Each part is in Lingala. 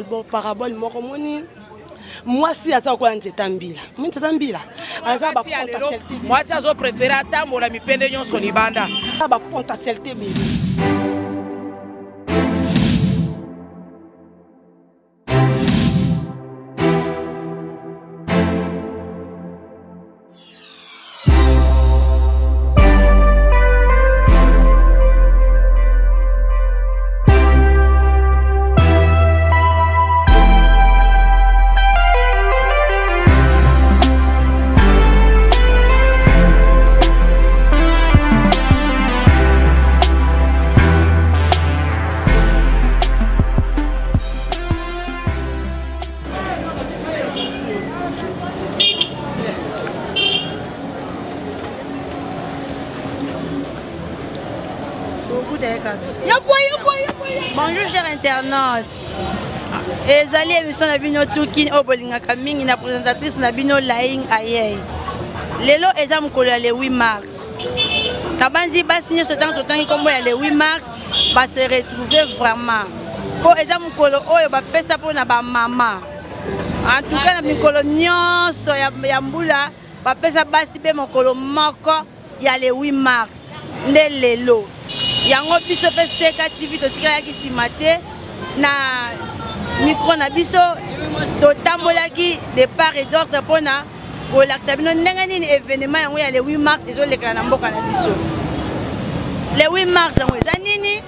parabole moko omoni mwasi aza lokola nzeta mbila omoni nzeta mbila aza mwasi azo prefere atambola mipende nyonso libanda bapotentialité ebele. Bonjour chers internautes. Ezali émission na bino tukin oyo bolingaka mingi na présentatrice na bino Laing Ayey. Lelo eza mokolo ya le 8 mars. Nabanzi basi nyonso ntango totangi nkombo ya le 8 mars ba se retrouver vraiment mpo eza mokolo oyo bapesa mpo na bamama. En tout cas na mikolo nyonso ya, ya mbula bapesa basi mpe mokolo moko ya le 8 mars nde lelo yango biso mpe Seka TV totikalaki nsima te na micro na biso totambolaki de part et d'autre mpona kolakisa bino ndenge nini événement yango ya le 8 mars ezolekana na mboka na biso. Le 8 mars yango eza nini?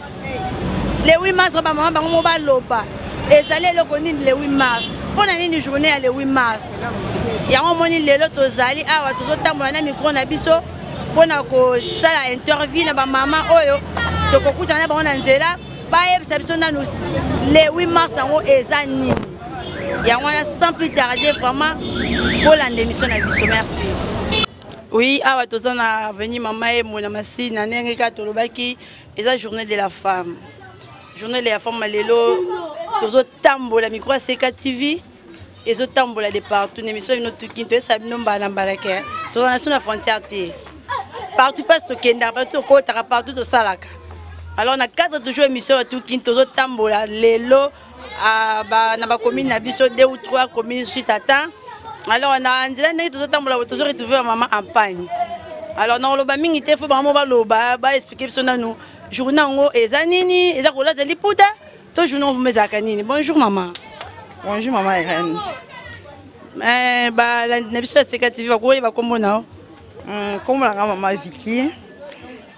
Le 8 mars bamama bango mo baloba ezali eloko nini le 8 mars, mpo na nini journée ya le 8 mars yango omoni lelo tozali awa tozotambola na micro na biso mpona kosala interview na bamama oyo tokokutana na bango na nzela bayebisa biso nanu le 8 mars yango eza nini. Yango wana sans plus tarder vraiment kolanda émission na biso. Merci. Oui, awa toza na avenue Mama Emo na Masina, ndenge kaka tolobaki eza journée de la femme. Journée de la femme lelo tozotambola micro ya Seka TV ezotambola de partout na émission bino tuki toyesa bino mbala mbala ke toza na biso na frontière te, partout place tokendaka, partout tokotaka, partout tosalaka. Alors na cadre toujours émission ya tuki tozotambola lelo na bacommune na biso 2 ou 3 communes suite à temps. Alors na nzela ndenge tozotambola tozo retrouver mama en pagne. Alors na koloba mingi te, fo bango baloba baexplike biso nanu journée yango eza nini, eza kolata liputa to journée yango ezalaka nini. Bonjour mama. Bonjour mama Irène. Balandi na biso ya Seka TV bakoyeba kombo na yo? Kombo na nga mama Vicky,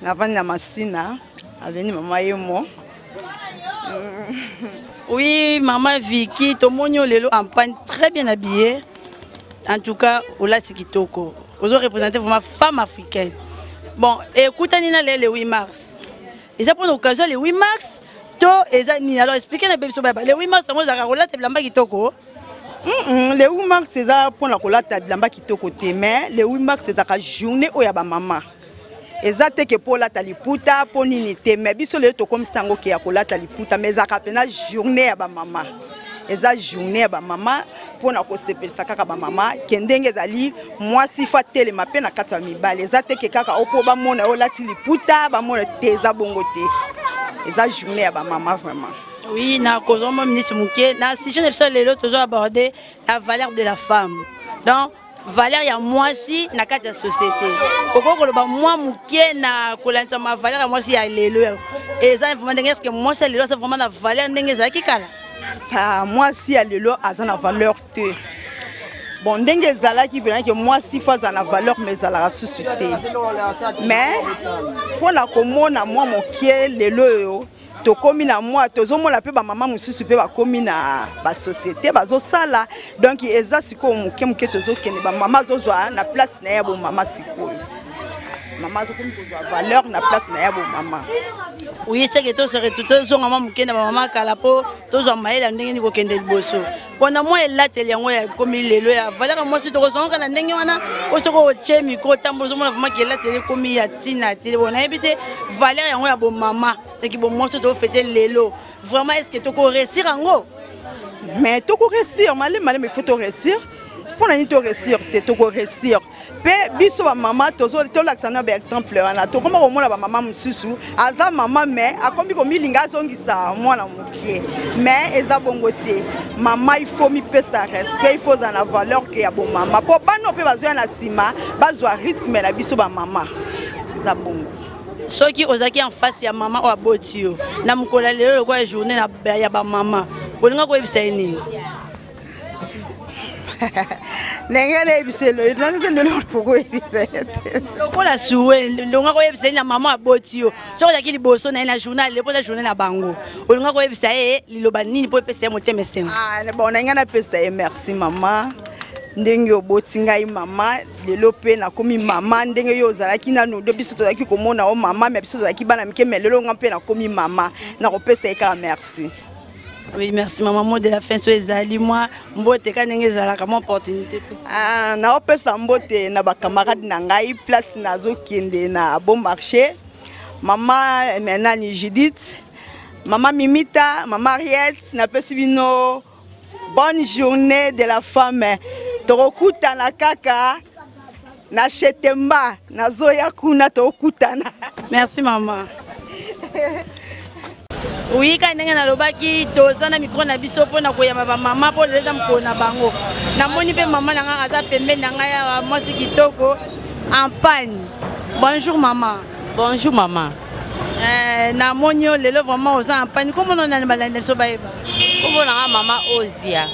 navandi na Masina, avenue Mama Yemo. Oui, maman Vicky, tomoni lelo en panne très bien habillée. En tout cas, olati kitoko. Ozo représenter vraiment femme africaine. Bon, écoute nina le 8 mars. Eza pour l'occasion le 8 mars to eza nini? Alors expliquez na biso ba le 8 mars ngo ezalaka kolata bilamba kitoko. Le 8 mars eza mpona kolata bilamba kitoko te, mais le 8 mars ezalaka journée oyo ya ba mama. Eza te ke mpo olata liputa mpo nini te, mais biso lelo tokomisa yango ke ya kolata liputa, mais ezalaka mpena journée ya bamama. Eza journée ya bamama mpona kosepelisa kaka bamama ke ndenge ezali mwasi fa telema mpe na kati ya mibali. Eza te ke kaka opo bamona yo olati liputa bamona te, eza bongo te, eza journée ya bamama vraiment. Oui, na kozwa mwa minute moke na sujet na biso lelo tozo aborder la valeur de la femme. Donc valeur ya mwasi na kati ya société. Okoki koloba mwa moke na kolandisa ma valeur ya mwasi ya lelo eza vraiment ndenge, est-ce que mwasi ya lelo aza vraiment na valeur ndenge ezalaki kala? Ah, mwasi ya lelo aza na valeur te. Bon, ndenge ezalaki mpena ke mwasi fo aza na valeur, mais ezalaka susu te. Mais mpona komona mwa moke lelo oyo tokomi na mwa tozomona mpe bamama mosusu mpe bakomi na basociété bazosala, donc eza sikoyo moke moke tozokende, bamama azozwa na place na ye ya bomama. Sikoyo mama azokomi kozwa valeur na place na ye ya bomama. Oui, seke tozonga mwa moke na bamama kala mpo tozwa mayele ya ndenge nini kokende liboso. Mpona mwa elateli yango ya ekomi lelo ya valeur ya mwasi tokozonga na ndenge wana, po soki otie micro otambola ozomona vraiment ke elateli ekomi ya ntina te. Bon, nayebi te valeur yango ya bomama eki bomwasi tofete lelo vraiment, est ce que tokoréussir yango? Mais tokoréussir malemi malemi, il faut toréussir. Mpo na nini to réussir te? Toko réussir. Mpe biso bamama tolakisa na baexemple wana. Tokoma komona bamama mosusu aza mama mais akomi komilinga azongisa mwana mokie, mais eza bongo te. Mama, il faut mipesa respect, il faut ozala na valeur ke ya bomama, mpo bana mpe bazoya na nsima bazwa rythme na biso bamama. Eza bongo. Soki ozalaki en face ya mama oyo aboti yo na mokolo ya lelo lokola journée ya bamama, olinga koyebisa ye nini? Ndenge nayebisa lelo, koyebisa ye te. Lokola suwe, olonga koyebisa ye na mama aboti yo, soki ozalaki liboso na ye na journal lelo, mpo eza journée na bango, olinga koyebisa ye liloba nini mpo epesa ye motema esengo? Ah, bon, na ngai napesa ye merci mama, ndenge oboti ngai mama. Lelo mpe nakomi mama. Ndenge yo ozalaki nanu, de biso tozalaki komona o mama, mais biso tozalaki bana mike, mais lelo nga mpe nakomi mama, nakopesa ye kaka merci. Oui, merci maman. Mot de la fin so ezali mwa mbote ka ndenge ezalaka, mwa opportunité pe. Ah, naopesa mbote na bacamarade na ngai place nazokende na bon marché, mama nani, Judith, mama Mimita, mama Ariette, napesi bino bonne journée de la femme. Tokokutana kaka na Chetemba, nazoya kuna, tokokutana. Merci mama. Oui, kaka ndenge nalobaki, toza na micro na biso mpona koyamba bamama, mpo lelo eza mokolo na bango. Namoni mpe mama na ngai aza pembeni na ngai awa, mwasi kitoko en pagne. Bonjour mama. Bonjour mama. Namoni yo lelo vraiment oza en pagne. Komona nani, balandi biso bayeba? Kombo na nga mama Ozia.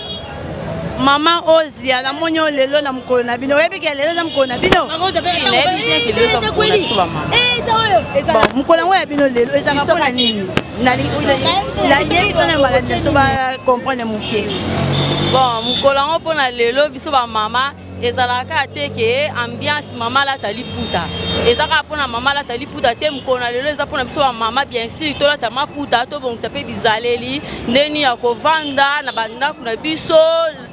Mama Ozia, namoni yo lelo na mokolo na bino. Oyebi ke lelo eza mokolo na bino? Nayebi bien ke lelo eza mokolo na biso bamama. Bon, mokolo yango ya bino lelo ezalaka mpona nini? Nayebisa na balandi biso bacomprendre moke. Bon, mokolo yango mpona lelo biso bamama, ezalaka kaka te ke ambiance mama alata liputa. Eza kaka mpona mama alata liputa te. Mokolo na lelo eza mpona biso bamama, bien sûr tolata maputa, tobongisa mpe bizaleli ndeni ya kovanda na bandako na biso.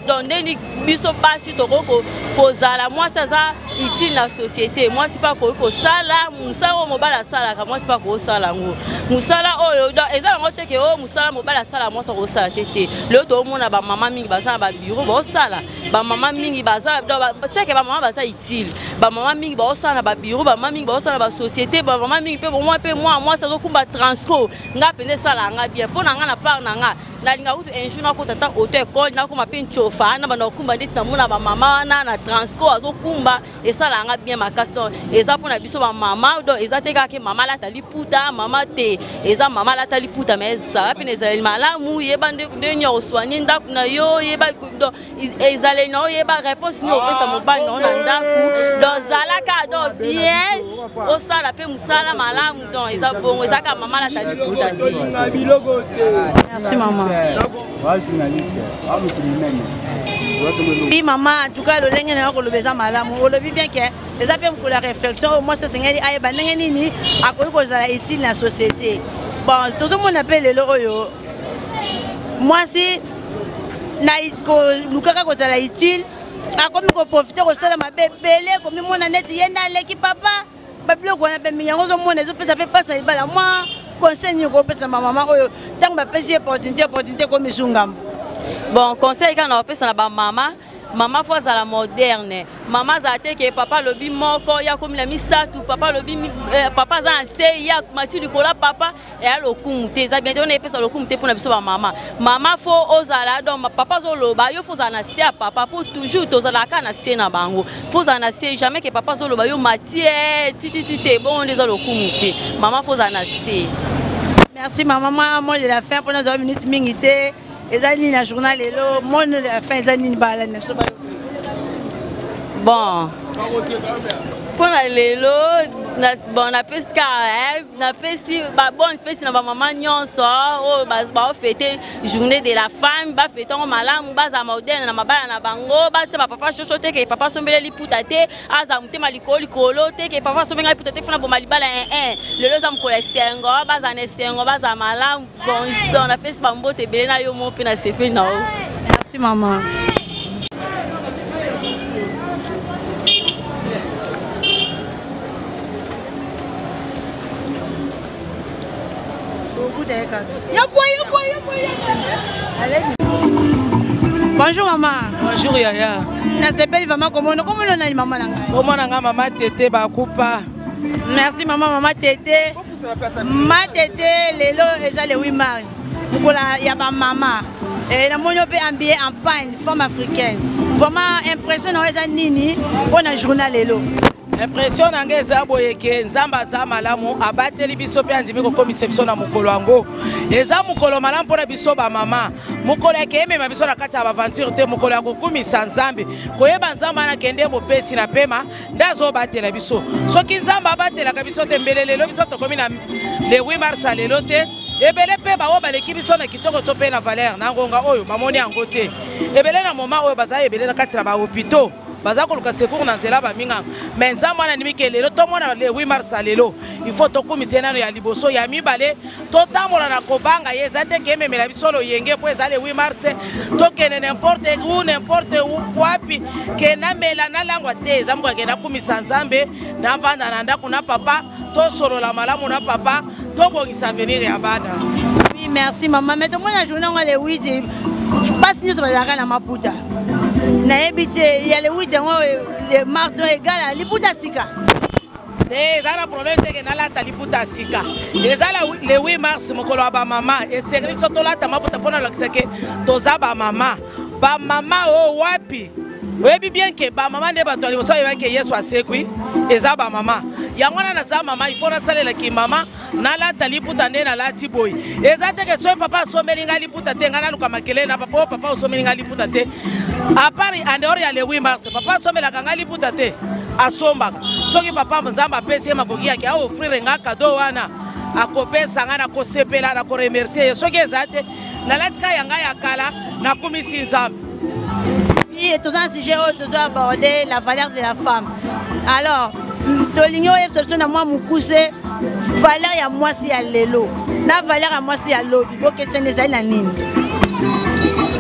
Donc ndeni biso basi tokoki kozala, mwasi aza utile na société. Mwasi mpe akoki kosala mosala oyo mobali asalaka, mwasi mpe akosala yango mosala oyo. Donc eza yango te ke oyo mosala mobali asala, mwasi akosala te. Te, lelo toomona bamama mingi baza na babureau baosala, bamama mingi baza seke, bamama baza utile, bamama mingi baosala na babureau, bamama mingi baosala na basociété, bamama mingi mpe bomwa mpe mwa mwasi azokumba transco. Nga mpenza esala nga bien mpo na nga, na part na nga, nalinga kutu un jour nakota ata auto école, nakoma mpe ncofa, na banda kokumba ndeti namona bamama wana na transco azokumba. Esala nga bien makasi. Donc eza mpona biso bamama. Donc eza te kaka ke mama alata liputa, mama te. Eza mama alata liputa, mais ezala mpe na ezaleli malamu. Yeba ndenge ya kosoigner ndako na yo, yeba donc ezaleli na yo, yeba réponse nini opesa mobali na yo na ndako. Donc zalaka donc bien, osala mpe mosala malamu. Donc eza bongo, eza kaka mama alata liputa te. Merci mama. Oui mama, en tout cas lolenge na yo koloba eza malamu. Olobi bien ke eza mpe mokolo ya réflexion oyo mwasi asengeli ayeba ndenge nini akoki kozala utile na société. Bon, tozomona mpe lelo oyo mwasi na kolukaka kozala utile, akomi koprofiter kosala mabe ebele, komimona neti ye nde aleki papa. Babiloko wana mpe mingi yango ozomona ezopesa mpe mpasi na libala. Mwa conseil nini okopesa bamama oyo ntango bapesi ye opportunité, opportunité ekomi su ngambo? Bon, conseil kaka na kopesa na bamama, mama faut azala moderne. Mama azala te ke papa alobi moko, ye akomi na misato. Papa alobi, papa aza na se, ye mati likolo ya papa. Eya lokumu te, eza bien te wana, epesa lokumu te mpona biso bamama. Mama faut ozala, donc papa azoloba, yo faut ozala na se ya papa, mpo toujours tozalaka kaka na se na bango. Faut ozala na se, jamais ke papa azoloba, yo mati tititi te. Bongo nde eza lokumu te. Mama faut ozala na se. Merci mama. Mwa mot de la fin, mpona zwa minute mingi te, eza nini na journal lelo? Mot de la fin eza nini, balandi na biso bayoka? Bon, mpona lelo, bon, napesi kaka, napesi babonne fête na bamama nyonso oyo baofêter journée de la femme. Bafêter yango malamu, bazala moderne na mabala na bango, batia bapapa shosho te ke papa asombele liputa te, azala motema likolo likolo te ke papa asombenga liputa te, funa boma libala. 1 lelo eza mokolo esengo, bazala na esengo, bazala malamu. Bon, donc napesi bambote ebele na yo mo mpe nasepeli na yo. Merci mama. Bonjour maman. Bonjour yaya. Nasepeli vraiment komona komona nani mama na ngai. Komona nga mama Tete Bakupa. Merci mama mama Tete. Ma Tete lelo eza le 8 mars. Mokolo ya ba mama. Eh, namoni yo mpe habillé en pagne femme africaine. Vraiment impression na yo eza nini mpo na journal lelo? Impression na ngai eza boye ke Nzambe aza malamu, abateli biso mpe andimi kokomisa biso na mokolo yango. Eza mokolo malamu mpo na biso bamama, mokolo ya keyemema biso na kati ya baventure te, mokolo ya kokumisa Nzambe, koyeba Nzambe wana kende mopesi na pema nde azobatela biso. Soki Nzambe abatelaka biso te, mbele lelo biso tokomi na le 8 mars ya lelo te. Ebele mpe baoyo baleki biso na kitoko to mpe na valeur na ngonga oyo bamoni yango te. Ebele na moment oyo baza ebele na kati na ba hôpitaux, baza koluka secours na nzela ba minganga. Mais Nzambe wana andimi ke lelo tomona le 8 mars ya lelo, il faut tokumisa ye nano ya liboso, ya mibale totambola na kobanga ye. Eza te ke ememela biso loyenge mpo eza le 8 mars, tokende n'importe où, n'importe où, wapi ke namela nalangwa te. Eza moko akende akumisa Nzambe, navanda na ndako na papa, tosolola malamu na papa, tobongisa avenir ya bana. Oui, merci maman. Mais tomona journée yango le 8, basi nyonso bazalaka na maputa. Nayebi te ya le 8 yango le mars donc egala liputa sika. Te, eza na problème te ke nalata liputa sika. Eza le 8 mars mokolo ya bamama, esengeli biso tolata maputa mpo nalakisa ke toza bamama. Bamama oyo wapi? Oyebi bien ke bamama nde bato ya liboso bayebaki ke Yesu asekwi, eza bamama. Yango wana naza mama, il faut nasalela ki mama, nalata liputa nde nalati boye. Eza te ke soki papa asombeli ngai liputa te, ngai naluka makelele na papa, oyo papa osombeli ngai liputa te. À part en dehors ya le 8 mars, papa asombelaka ngai liputa te, asombaka. Soki papa Nzambe apesi ye makoki yake a offrir ngai cadeau wana, akopesa ngai, nakosepela, nakoremercier ye. Soki eza te, nalati kaka ya ngai ya kala, nakumisi Nzambe. Oui, toza na sujet oyo tozo aborder la valeur de la femme. Alors, tolingi oyebisa biso na mwa mokuse valeur ya mwasi ya lelo na valeur ya mwasi ya lobi, bokeseni ezali na nini?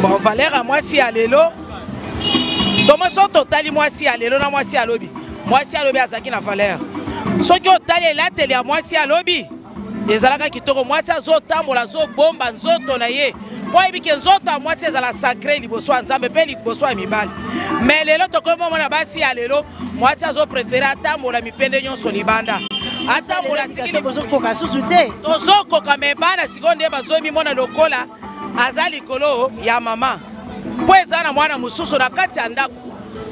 Bon, valeur ya mwasi ya lelo, tomo so totali mwasi ya lelo na mwasi ya lobi, mwasi ya lobi azalaki na valeur. Soki otali elateli ya mwasi ya lobi ezalaka kitoko, mwasi azotambola azobomba nzoto na ye mpo ayebi ke nzoto ya mwasi ezala sacré liboso ya Nzambe mpe liboso ya mibali. Mais lelo tokomi komona basi ya lelo, mwasi azoprefere atambola mipende nyonso libanda, atambola tikili bozokoka susu te, tozokoka. Me bana sikoyo nde bazomimona lokola aza likolo ya mama, mpo eza na mwana mosusu na kati ya ndako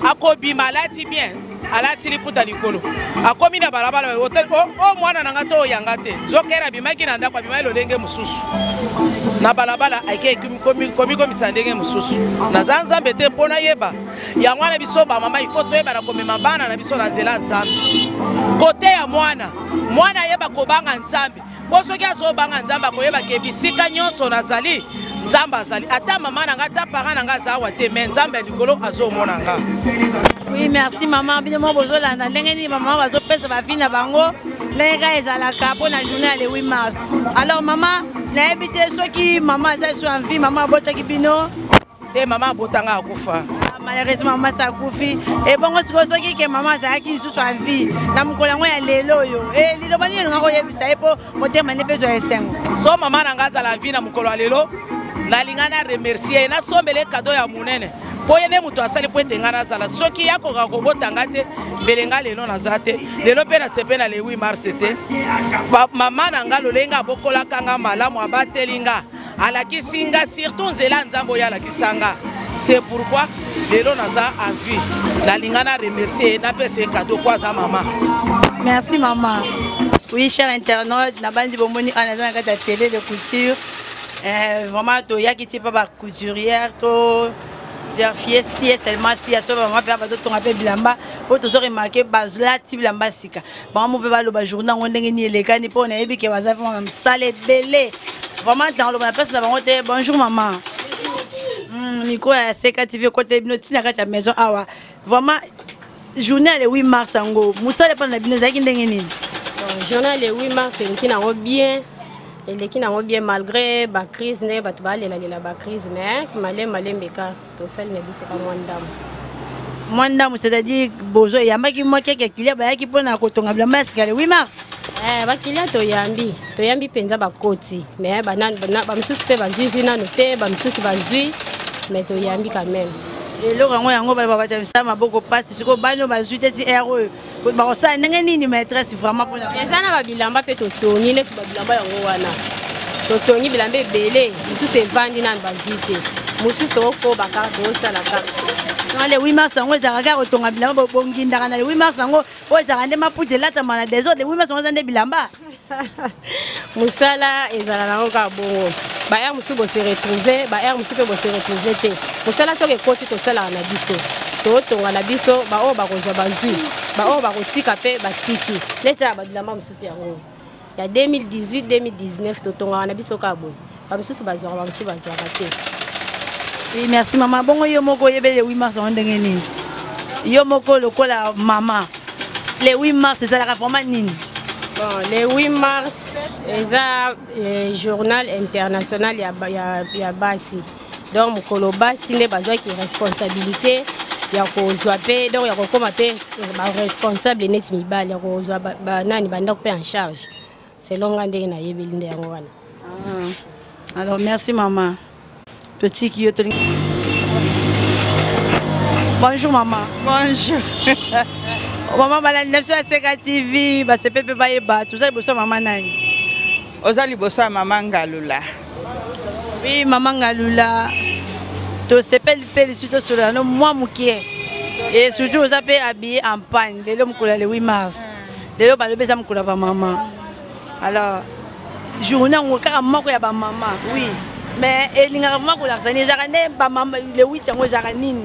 akobima alati bien, alati liputa likolo, akomi na balabala, hotel, oh, oh, mwana na nga to oyanga te, nzokere abimaki na ndako, abimaki lolenge mosusu na balabala, ake komikomisa ndenge mosusu. Naza Nzambe te mpo nayeba yango wana. Biso bamama il faut toyeba na komema bana na biso na nzela ya Nzambe. Kote ya mwana, mwana ayeba kobanga Nzambe, mpo soki azobanga Nzambe akoyeba ke bisika nyonso nazali Nzambe azali. Ata mama na nga, ata parent na nga aza awa te, mais Nzambe ya likolo azomona nga. Oui, merci maman. Bino moko bozolanda ndenge nini bamama bazopesa bavi na bango ndenge kaka ezalaka mpo na journée ya le 8 mars. Alors mama, nayebi te soki mama aza so en vie, mama abotaki bino te? Mama abotanga akufa. Ah, malheureusement mama asi akufi. Ebongo sikoyo soki ke mama azalaki lisusu en vie na mokolo yango ya lelo oyo, e liloba nini olingaka koyebisa ye mpo motema nde mpe ezwa esengo? So mama na nga azala en vie na mokolo ya lelo, nalinga na remercier ye, nasombele cadeau ya monene, mpo ye nde moto asali mpo ete nga nazala. Soki ye akoka kobota nga te, mbele nga lelo naza te lelo mpe nasepe na le 8 mars te. Mama na nga lolenge abokolaka nga malamu, abateli nga, alakisi nga surtout nzela Nzambe oyo alakisa nga, c'est pourquoi lelo naza en vie. Nalinga na remercier ye, napesa ye cadeau po aza mama. Merci mama. Oui, cher internaute, nabandi bomoni awa naza na kati ya télé de couture. Vraiment toyaki ti mpa bacouturière to vérifier si et seulement si ya so bamama mpe bazotonga mpe bilamba oyo tozo remarke bazolati bilamba sika. Bango mpe baloba journée yango ndenge nini elekani, mpo nayebi ke baza vraiment na mosala ebele. Vraiment ntango loba na place na bango te. Bonjour mama. Micro ya Seka TV ekoteli bino ntina kati ya maison awa. Vraiment journée ya le 8 mars yango, mosala mpona na bino ezalaki ndenge nini? Journée ya le 8 mars eleki nango bien, eleki nango bien malgré bacrise ndenge bato balelalela bacrise, mais malembe malembe ka tosali na biso ka mwa ndambo. Mwa ndambo, c'est-à-dire bozo eyambaki mwa keke kilia bayaki mpona kotonga bilamba ya sika le 8 mars? Bakilia toyambi, toyambi mpenza bakoti, mais bamisusu mpe bazwizwi nanu te, bamisusu bazwi, mais toyambi quand même. Eloko yango yango bato misala maboko mpasi. Sikoyo bani oyo bazwi te ti aire oyo bakosala ndenge nini, maîtresse, vraiment mpona Eza na babilamba mpe totongi, neti babilamba yango wana totongi bilamba ebele, mosusu evandi nanu bazwi te, mosusu tokokoba kaka, tokosala kaka. Le 8 mars yango ezalaka kaka kotonga bilamba? Bongindaka na le 8 mars yango oyo ezalaka nde maputa elatama na désordre? Le 8 mars yango eza nde bilamba? Mosala ezala nango kaka bongo. Baheure mosusu bose retrouve, baheure mosusu mpe bose retrouve te. Mosala soki ekoti, tosalaka na biso, totonga na biso. Baoyo bakozwa bazwi, baoyo bakotika mpe batiki. Neti ya babilamba mosusu yango ya 2018, 2019, totongaka na biso kaka boye. Bamosusu bazwaka, bamosusu bazwaka te. Oui, merci mama. Bongo yo moko oyebeli le 8 mars yango ndenge nini? Yo moko lokola mama, le 8 mars ezalaka vraiment nini? Bon, le 8 mars eza journal international ya basi. Donc mokolo basi nde bazwaki responsabilité ya kozwa mpe, donc ya kokóma mpe baresponsable neti mibali, ya kozwa banani, bandako mpe en charge. Selon nga ndenge nayebeli nde yango wana. Ah. Alors merci mama, totiki yo tolingi. Bonjour mama. Bonjour. Mama, balandi na biso ya Seka TV basepeli mpe bayeba, toza liboso ya mama nani? Oza liboso ya mama Ngalula. Oui, mama Ngalula, tosepeli mpe lisusu tosolola no mwa mokie, et surtout oza mpe habillé en pagne lelo, mokolo ya le 8 mars. Lelo balobi eza mokolo ya bamama. Alors journée yango kaka moko ya bamama, oui, mais elingaka vraiment kolakisa nini? Ezalaka nde bamama, le 8 yango ezalaka nini?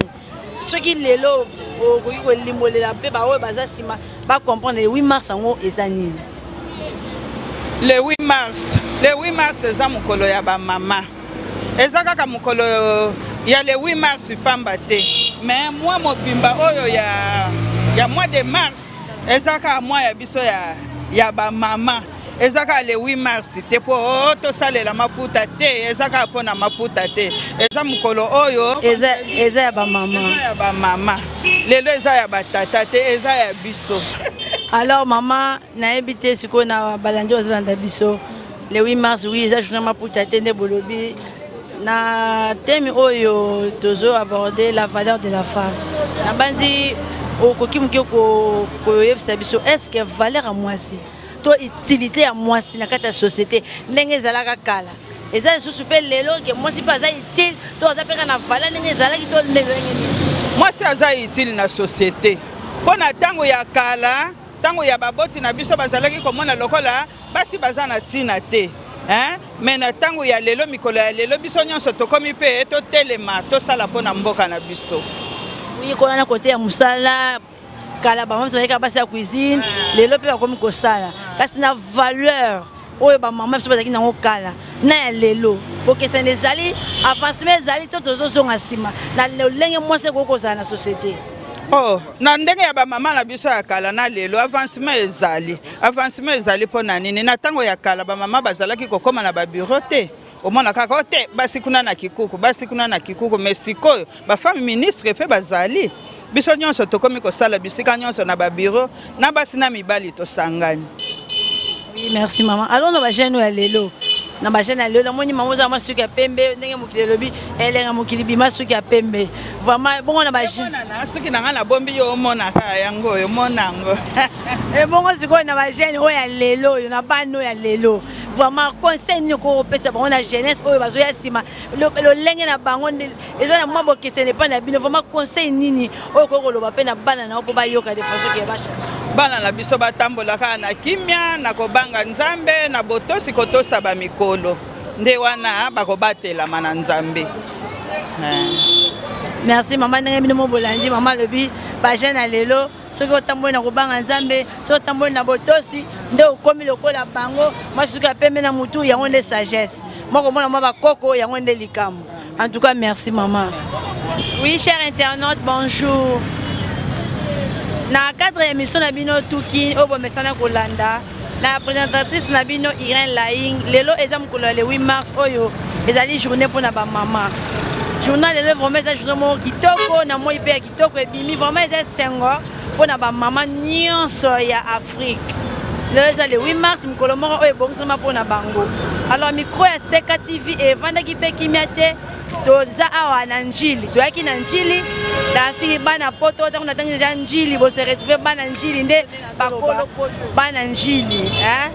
Soki lelo okoki kolimbolela mpe baoyo baza nsima bacomprendre, le 8 mars yango eza nini? Le 8 mars, le 8 mars eza mokolo ya bamama. Eza kaka mokolo ya le 8 mars pamba te, mais mwa mobimba oyo ya mois de mars eza kaka mwa ya biso ya bamama. Eza kaka le 8 mars te mpo tosalela maputa te, eza kaka mpo na maputa te. Eza mokolo oyo eza ya bamama. Eza ya bamama. Lelo eza ya batata te, eza ya biso. Alors mama, nayebi te sikoyo na balandi oyo bazolanda biso, le 8 mars, oui, eza journée maputa te nde bolobi. Na thème oyo tozo aborder, la valeur de la femme, nabanzi okoki moke koyebisa biso, est ce que valeur ya mwasi to utilité ya mwasi na kati ya société, ndenge ezalaka kala, eza lisusu mpe lelo, ke mwasi mpe aza utile to aza mpe kaka na valeur ndenge ezalaki, to ndenge nini? Mwasi aza utile na société, mpo na ntango ya kala, ntango ya baboti na biso, bazalaki komona lokola basi baza na ntina te, hein? Mais na ntango ya lelo, mikolo ya lelo, biso nyonso tokomi mpe totelema, tosala mpo na mboka na biso. Oui, kola na kote ya mosala, kala bamama biso bazalaki basi ya cuisine, lelo mpe bakomi kosala. Kasi na valeur oyo bamama biso bazalaki nango kala na ya lelo, bokeseni ezali? Avancement ezali to tozozonga nsima na lolenge mwasi ekoki kozala na société? Oh, na ndenge ya bamama na biso ya kala na lelo, avancement ezali. Avancement ezali mpo na nini? Na ntango ya kala, bamama bazalaki kokóma na babureau te. Omona kaka o te, basi kuna na kikuku, basi kuna na kikuku. Mais sikoyo bafemme ministre mpe bazali. Biso nyonso tokomi kosala bisika nyonso na babureau, na basi na mibali tosangani. Oui, merci mama. Alors na bajeune oyo ya lelo, na bajeune ya lelo, namoni mama oza mwa suki ya pembe. Ndenge mokili elobi, elenga mokili bima suki ya pembe. Vraiment, bongo na bajeune Emonana, soki na ngai nabombi, yo omonaka yango oyo, omona yango. Ebongo sikoyo na bajeune oyo ya lelo oyo, na bana oyo ya lelo, vraiment conseil nini okoki kopesa bango na jeunesse oyo bazoya nsima? Lolenge na bango eza na mwa bokesene epai na bino. Vraiment conseil nini oyo okoki koloba mpe na bana na yo mpo bayoka de façon ke bachange? Bana na biso batambola kaka na kimia, na kobanga Nzambe, na botosi, kotosa bamikolo. Nde wana bakobatelama na Nzambe. Merci mama. Ndenge bino mo bolandi, mama alobi bajeune ya lelo, soki otamboli na kobanga Nzambe, soki otamboli na botosi, nde okomi lokola bango. Mwa suki ya pembe na mutu, yango nde sagesse. Mwa komona mwa bakoko, yango nde likambo. En tout cas merci mama. Oui, cher internaute, bonjour. Na cadre ya émission na bino Tuki oyo bomesana kolanda na présentatrice na bino Irène Laing, lelo eza mokolo ya le 8 mars oyo ezali journée mpona bamama. Journal lelo vraiment eza journée moko kitoko na moi mpe ya kitoko ebimi. Vraiment eza esengo mpona bamama nyonso ya Afrique. Lelo eza le 8 mars, mokolo moko oyo ebongisama mpona bango. Alors micro ya Seka TV evandaki mpe kimia te. Toza awa na Njili, toyaki na Njili. Nasiki bana poto ntango natangi deja njili bose retrouve bana njili nde bakolo bana njili hein?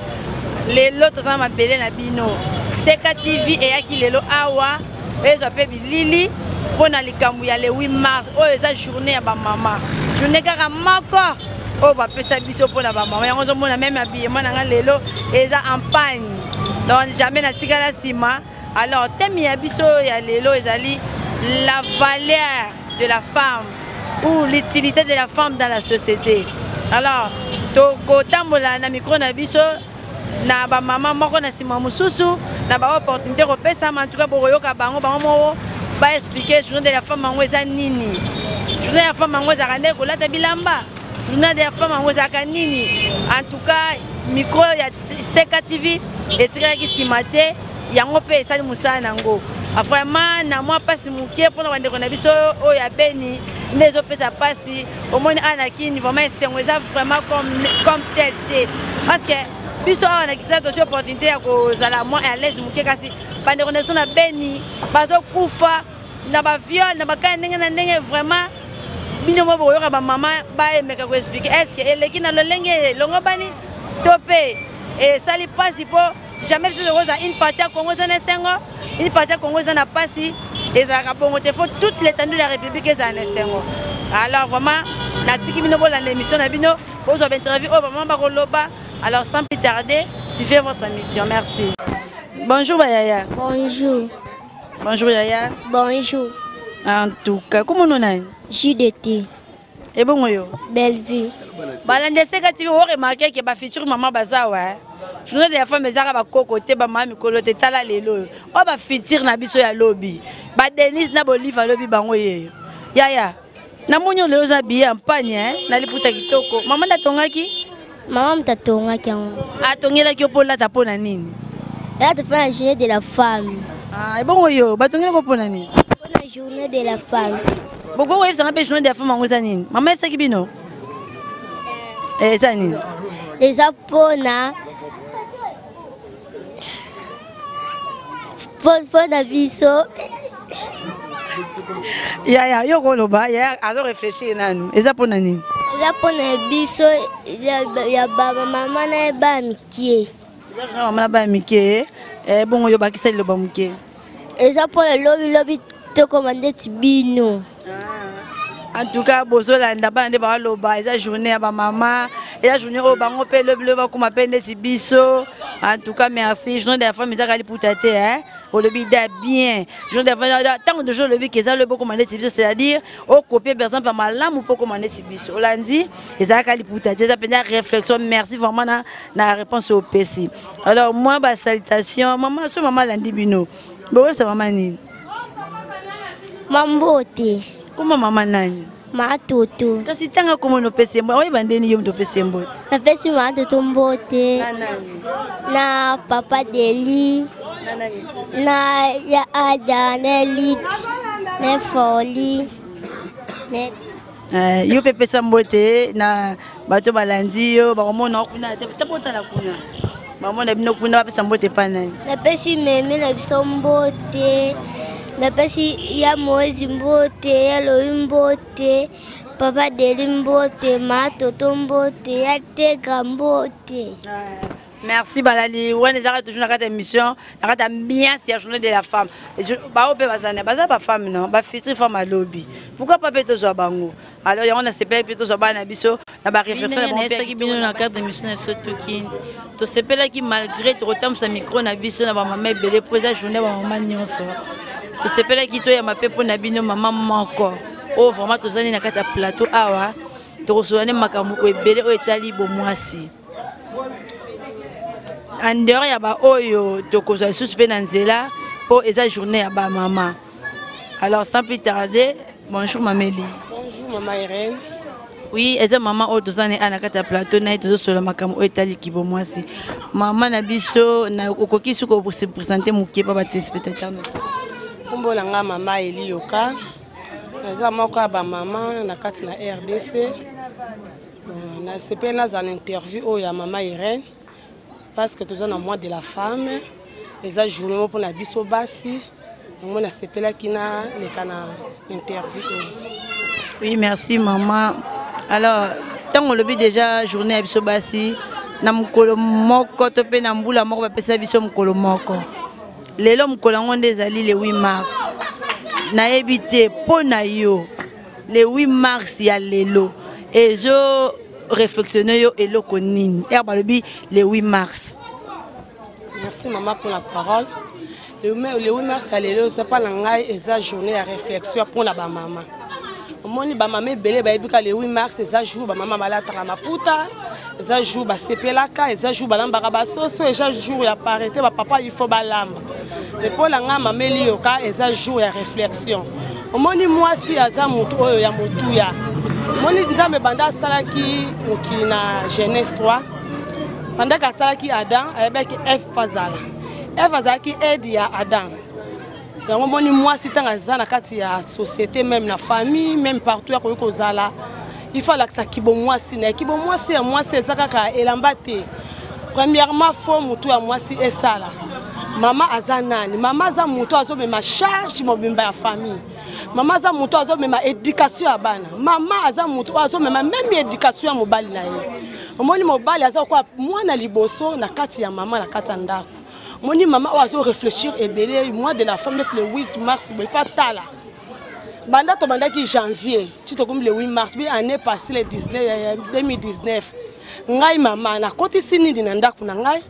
Lelo toza na mabele na bino. Seka TV eyaki lelo awa ezwa mpe bilili mpo na likambo ya le 8 mars oyo eza journée ya bamama, journée kaka moko oyo bapesa biso mpo na bamama. Yango ozomona meme habillement na nga lelo eza en pagne, donc jamais natikala nsima. Alors thème ya biso ya lelo ezali la valeur de la femme ou l'utilité de la femme dans la société. Alors tokotambola na micro na biso na bamama moko na nsima mosusu na baopportunité kopesama. En tout cas bokoyoka bango bango moko baexplike journée de la femme yango eza nini. Journée ya femme yango ezalaka nde kolata bilamba? Journée de la femme yango ezalaka nini? En tout cas micro ya Seka TV etikalaki nsima te, yango mpe esali mosala na yango. Vraiment na mwa mpasi moke mpona bandeko na biso oyo ya Beni nde ezopesa mpasi. Omoni awa na Kini vraiment esengo eza vraiment comme tel te, parce que biso awa na Kisasa tozwi opportunité ya kozala mwa à l'aise moke, kasi bandeko na biso na Beni bazokufa na baviole na bakaya ndenge na ndenge. Vraiment bino mo bokoyoka bamama baemeka koexplike est ce que eleki na lolenge elongobani to mpe esali mpasi, mpo jamais biso tokozala une partie ya Congo eza na esengo, une partie ya Congo eza na mpasi. Ezalaka bongo te, faut toute l'étendue de la République ezala na esengo. Alors vraiment natiki bino bolanda émission na bino, bozwa bainterview oyo bamama bakoloba. Alors sans plus tarder, suivez votre émission. Merci. Bonjour bayaya. Bonjour. Bonjour yaya. Bonjour. En tout cas, comment on a? JDT. Et bon yo. Bellevue. Balandi Seka TV, o remarqué que ba future maman baza wa. Journée de la femme ezaka ba koko te ba mama mikolo te, tala lelo. O ba future na biso ya lobi. Ba Denise na Boliva lobi bango yeyo. Yaya. Namoni lelo oza billet en pagne hein, na liputa kitoko. Mama ndatongaki? Mama moto atongaki yango. Atongelaki yo mpo olata mpo na nini? Elata mpo na journée de la femme. Ah, ebongo yo batongelaki mpo na nini? Mpo na journée de la femme. Bokoki koyebisanga mpe journée de la femme yango eza nini? Mama yebisaki bino? Eza nini? Eza mpona mpona biso. Yaya, yo koloba yaya azo réfléchir nanu. Eza mpona nini? Eza mpona biso ya bamama na bana mike. Eza mama na bana mike. Bongo yo bakisa liloba moke. Eza mpona lobi lobi tokoma ndeti bino. En tout cas bozolanda bana nde baloba eza journée ya bamama, eza journée oyo bango mpe lobi lobi bakoma mpe ndeti biso. En tout cas merci. Journée de la femme ezaka liputa te hein? Olobi da bien. Journée de la femme ntango toujours olobi ke eza lobi okoma ndeti biso, c'est-à-dire okopie par exemple ya malamu mpo okoma ndeti biso. Olandi ezalaka liputa te, eza mpenza réflexion. Merci vraiment na réponse oyo opesi. Alors moi ba salutation mama, so mama alandi bino bokoyebisa mama nini? Mambote. Koma mama nani? Matoto. Kasi ntanga komona opesi mbote, oyeba ndeni yo moto opesi mbote? Napesi matoto mbote. Na nani? Na papa Deli. Na nani lisusu? Na ya Ada, na Elite, na Foli. Na Yo mpe pesa mbote na bato balandi yo, bakomona kuna te, te botala kuna, bamona bino kuna, bapesa mbote epa nani? Napesi meme na biso mbote, napesi ya Moezi mbote, ya Loi mbote, papa Deli mbote, ma Toto mbote, ya Tegra mbote. Merci balali wana ezalaka toujours na kati ya émission, na kati ya ambiance ya journée de la femme. Bao mpe bazana baza bafemme non bafuture femme alobi, pourquoi pas mpe tozwa bango. Alors yango nasepelaki mpe tozwa bana na biso na baréflexion na bango mpe bino na cadre émission na biso Tokini. Tosepelaki malgré tokotambwisa micro na biso na bamama ebele mpo eza journée ya bamama nyonso. Tosepelaki toyamba mpe mpo na bino mama moko oyo vraiment tozali na kati ya plateau awa, tokosola nde makambo ebele oyo etali bomwasi en dehors ya baoyo tokozwa lisusu mpe na nzela mpo eza journée ya bamama. Alors sans plus tarder, bonjour Mameli. Bonjour mama Irène. Oui, eza mama oyo toza na ye na kati ya plateau na ye, tozosola makambo oyo etali kibomwasi. Mama na biso, okoki soki kose présenter moke pa batéléspectateur na biso? Nkombo na nga mama Eli Yoka, naza moko ya bamama na kati na RDC. Nasepeli nazala na interview oyo ya mama Irène parce que toza na mois de la femme, eza journée moko mpona biso basi. Yango nasepelaki naleka na interview oyo. Oui, merci maman. Alors, ntango olobi déjà journée ya biso basi na mokolo moko to mpe na mbula moko bapesa biso mokolo moko, lelo mokolo yango nde ezali le 8 mars. Nayebi te mpo na yo, le 8 mars ya lelo ezo réflexionne yo eloko nini ere balobi le 8 mars? Merci mama pour la parole. Le 8 mars ya lelo eza mpa na ngai, eza journée ya réflexion mpona bamama. Omoni, bamama ebele bayebi ka le 8 mars eza jour bamama balataka maputa, eza jour basepelaka, eza jour balambaka basoso, eza jour ya parité, bapapa il faut balamba. Mais mpo na ngai, mama Eliyoka, eza jour ya réflexion. Omoni, mwasi aza motu oyo ya motuya. Omoni, Nzambe banda asalaki mokili na Genèse 3, bandaki asalaki Adam, ayebaki Eve azala. Eve azalaki aide ya Adam. Yango moni, mwasi ntango aza na kati ya société, même na famille, même partout akoki kozala, il faut alakisa kibomwasi na ye. Kibomwasi ya mwasi eza kaka elamba te. Premièrement, faut motu ya mwasi esala. Mama aza nani? Mama aza motu azomema charge mobimba ya famille. Mama aza motu azomema éducation ya bana. Mama aza motu oyo azomema même éducation ya mobali na ye. Omoni, mobali aza kokoa mwana liboso na kati ya mama, na kati ya ndako. Omoni, mama oyo azoréfléchir ebele. Mois de la femme neti le 8 mars boye, fa tala banda tobandaki janvier ti tokomi le 8 mars bi année passée, le 19, 2019. Ngai mama nakotisi nini na ndako na ngai?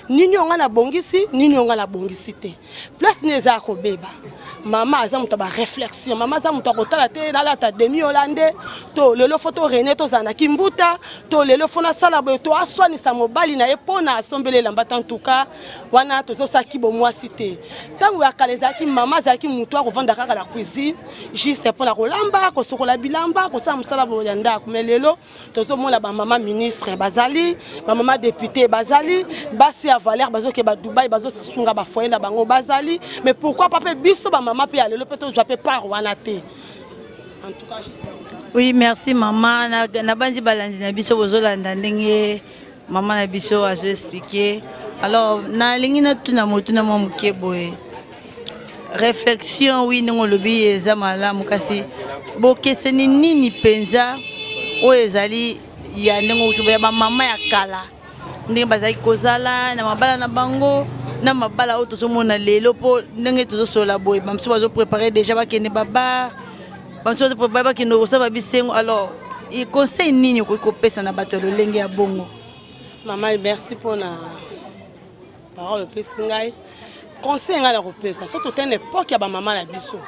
Nini oyo ngai nabongisi? Nini oyo ngai nabongisi te? Place nini eza ya kobeba? Mama aza moto ya baréflexion. Mama aza moto ya kotala te nalata demi hollandais to lelo faut torene, tozala na kimbuta to lelo faut nasala boye to aswanisa mobali na ye mpo na asombeli elamba te. En tout cas, wana tozosala bomwasi te. Ntango ya kala ezalaki mama azalaki motu akovanda kaka na cuisine, juste mpo na kolamba, kosokola bilamba, kosala mosala ya ndako. Mais lelo tozomona bamama ministre bazali, bamama député bazali, basi ya valeur bazokeba Dubai, bazosunga bafoyer na bango bazali. Mais pourquoi pas mpe biso bamama mpe ya lelo mpe tozwa mpe part wana te? En tout cas, juste. Oui, merci mama. Nabandi balandi na biso bozolanda ndenge mama na biso azo expliquer. Alors, nalingi natuna motuna mwa moke boye. Réflexion, oui, ndenge olobi eza malamu, kasi bokeseni nini mpenza oyo ezali ya ndenge ya bamama ya kala, ndenge bazalaki kozala na mabala na bango, na mabala oyo tozomona lelo? Mpo ndenge tozosolola boye, bamosusu bazoprépare déjà bakende babar, bamosusu bazoprépare bakende kosala babisengo. Alors, conseil nini okoki kopesa na bato ya lolenge ya bongo? Mama, merci mpona parole opesi ngai. Conseil ngai na kopesa, so totene époque ya bamama na biso,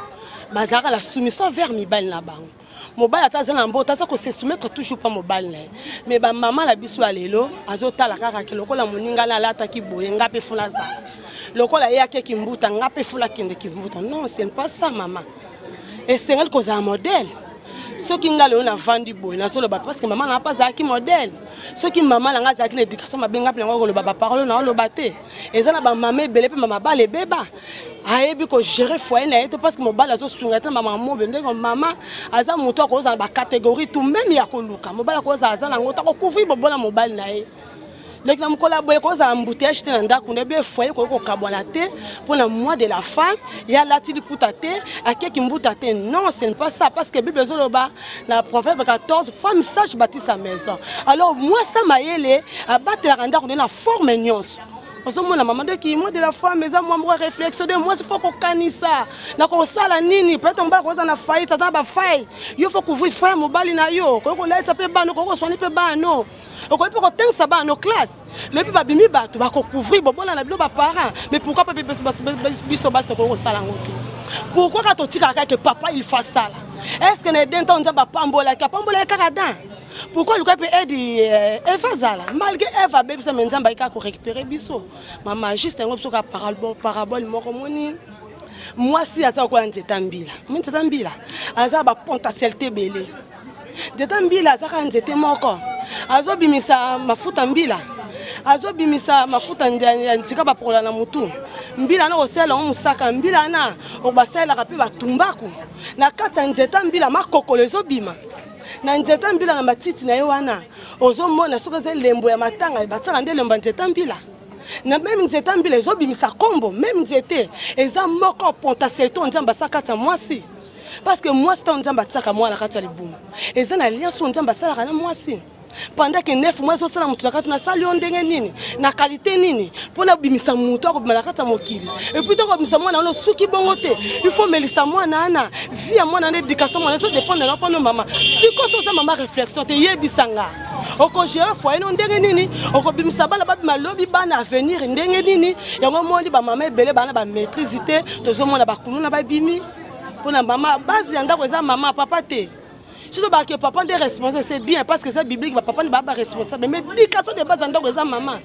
bazalaka na soumission vers mibali na bango. Mobali ata aza na mboto, aza kose soumettre toujours mpa mobali na ye. Mais bamama na biso ya lelo azotala kaka ke lokola moninga na alataki boye, nga mpe funa azala lokola ye, akeki mbuta, nga mpe fula akendeki mbuta. Non, ce n'est pas ça. Mama esengeli kozala modèle. Soki nga lelo navandi boye, nazoloba parce que mama na nga mpe azalaki modèle. Soki mama na nga azalaki na éducation mabe, nga mpe nango koloba baparole na oloba te. Eza na bamama ebele mpe mabala ebeba, ayebi kogérer foyer na ye te, parce que mobali azosunga te. Na bamama mobe ndenge mama aza moto akozala na bacatégorie tout, même ya koluka mobali akozala, aza nango ta kocouvrir bobola mobali na ye. Donc na mokolo ya boye, kozala embouteillage te na ndako na ye, foyer koki kokabwana te mpona mois de la femme, ye alati liputa te, akeki mbuta te. Non, ce n'est pas ça, parce que Bible ezoloba na Proverbe 14: "Femme sage bâtit sa maison." Alors mwasi mayele abatelaka ndako nde na forme nyonso. Ozomona, mama, doki mois de la femme eza mwa moko réflexion de mwasi. Faut kokanisa na kosala nini. Peut-être mobali akoza na faillite, aza na bafaille, yo faut couvrir frère mobali na yo. Okoki kolalisa mpe bana, okoki kosoigner mpe bana, okoki mpe kotengisa bana no classe. Loyebi babimi bato bakocouvrir bobola na bino baparent. Mais pourquoi pas biso basi tokoki kosala yango te? Pourquoi kaka totikaka kaka papa il faut asala? Est ce que na Eden, ntango Nzambe apambolaki, apambolaki kaka Dan? Pourquoi luka mpe aide Eve azala? Malgré Eve abebisa, mais Nzambe ayiki kaka korécupérer biso. Mama, juste yango biso kaka parabole moko. Moni, mwasi aza lokola nzete mbila. Mo nzete mbila aza bapotentialité ebele. Nzete mbila aza kaka nzete moko, azobimisa mafuta mbila, azobimisa mafuta ya nzika bapokola na motu mbila na kosalela yango mosaka mbila na basalelaka mpe batumbaku. Na kati ya nzete mbila, makokolo ezobima na nzete mbila na matiti na ye wana. Ozomona, soki eza elembo ya matanga, batiaka nde elembo ya nzete mbila. Na meme nzete ya mbila ezobimisa kombo, meme nzete eza moko potentialité oyo Nzambe asala kati ya mwasi. Parce que mwasi ntango Nzambe atiaka mwana kati ya libumu, eza na alliance oyo Nzambe asalaka na mwasi. Pendant que 9 mois ezosala moto na kati, nasali yo ndenge nini, na qualité nini, mpo nabimisa moto akobima na kati ya mokili. Et puis ntango obimisa mwana wana osuki bongo te, il faut melisa mwana wana, vie ya mwana wana, éducation mwana ezodépendre na mpano mama. Sikoyo so oza mama réflexion te, yebisa nga okogere foyer no ndenge nini, okobimisa bana babima lobi bana avenir ndenge nini. Yango omoni bamama ebele bana bamaîtrise te, tozomona bakuluna babimi mpona mama. Base ya ndako eza mama, papa te. Soki bake papa nde responsable, c'est bien parce que eza biblique, bapapa nde baa baresponsable, mais éducation de base ya ndako eza mama.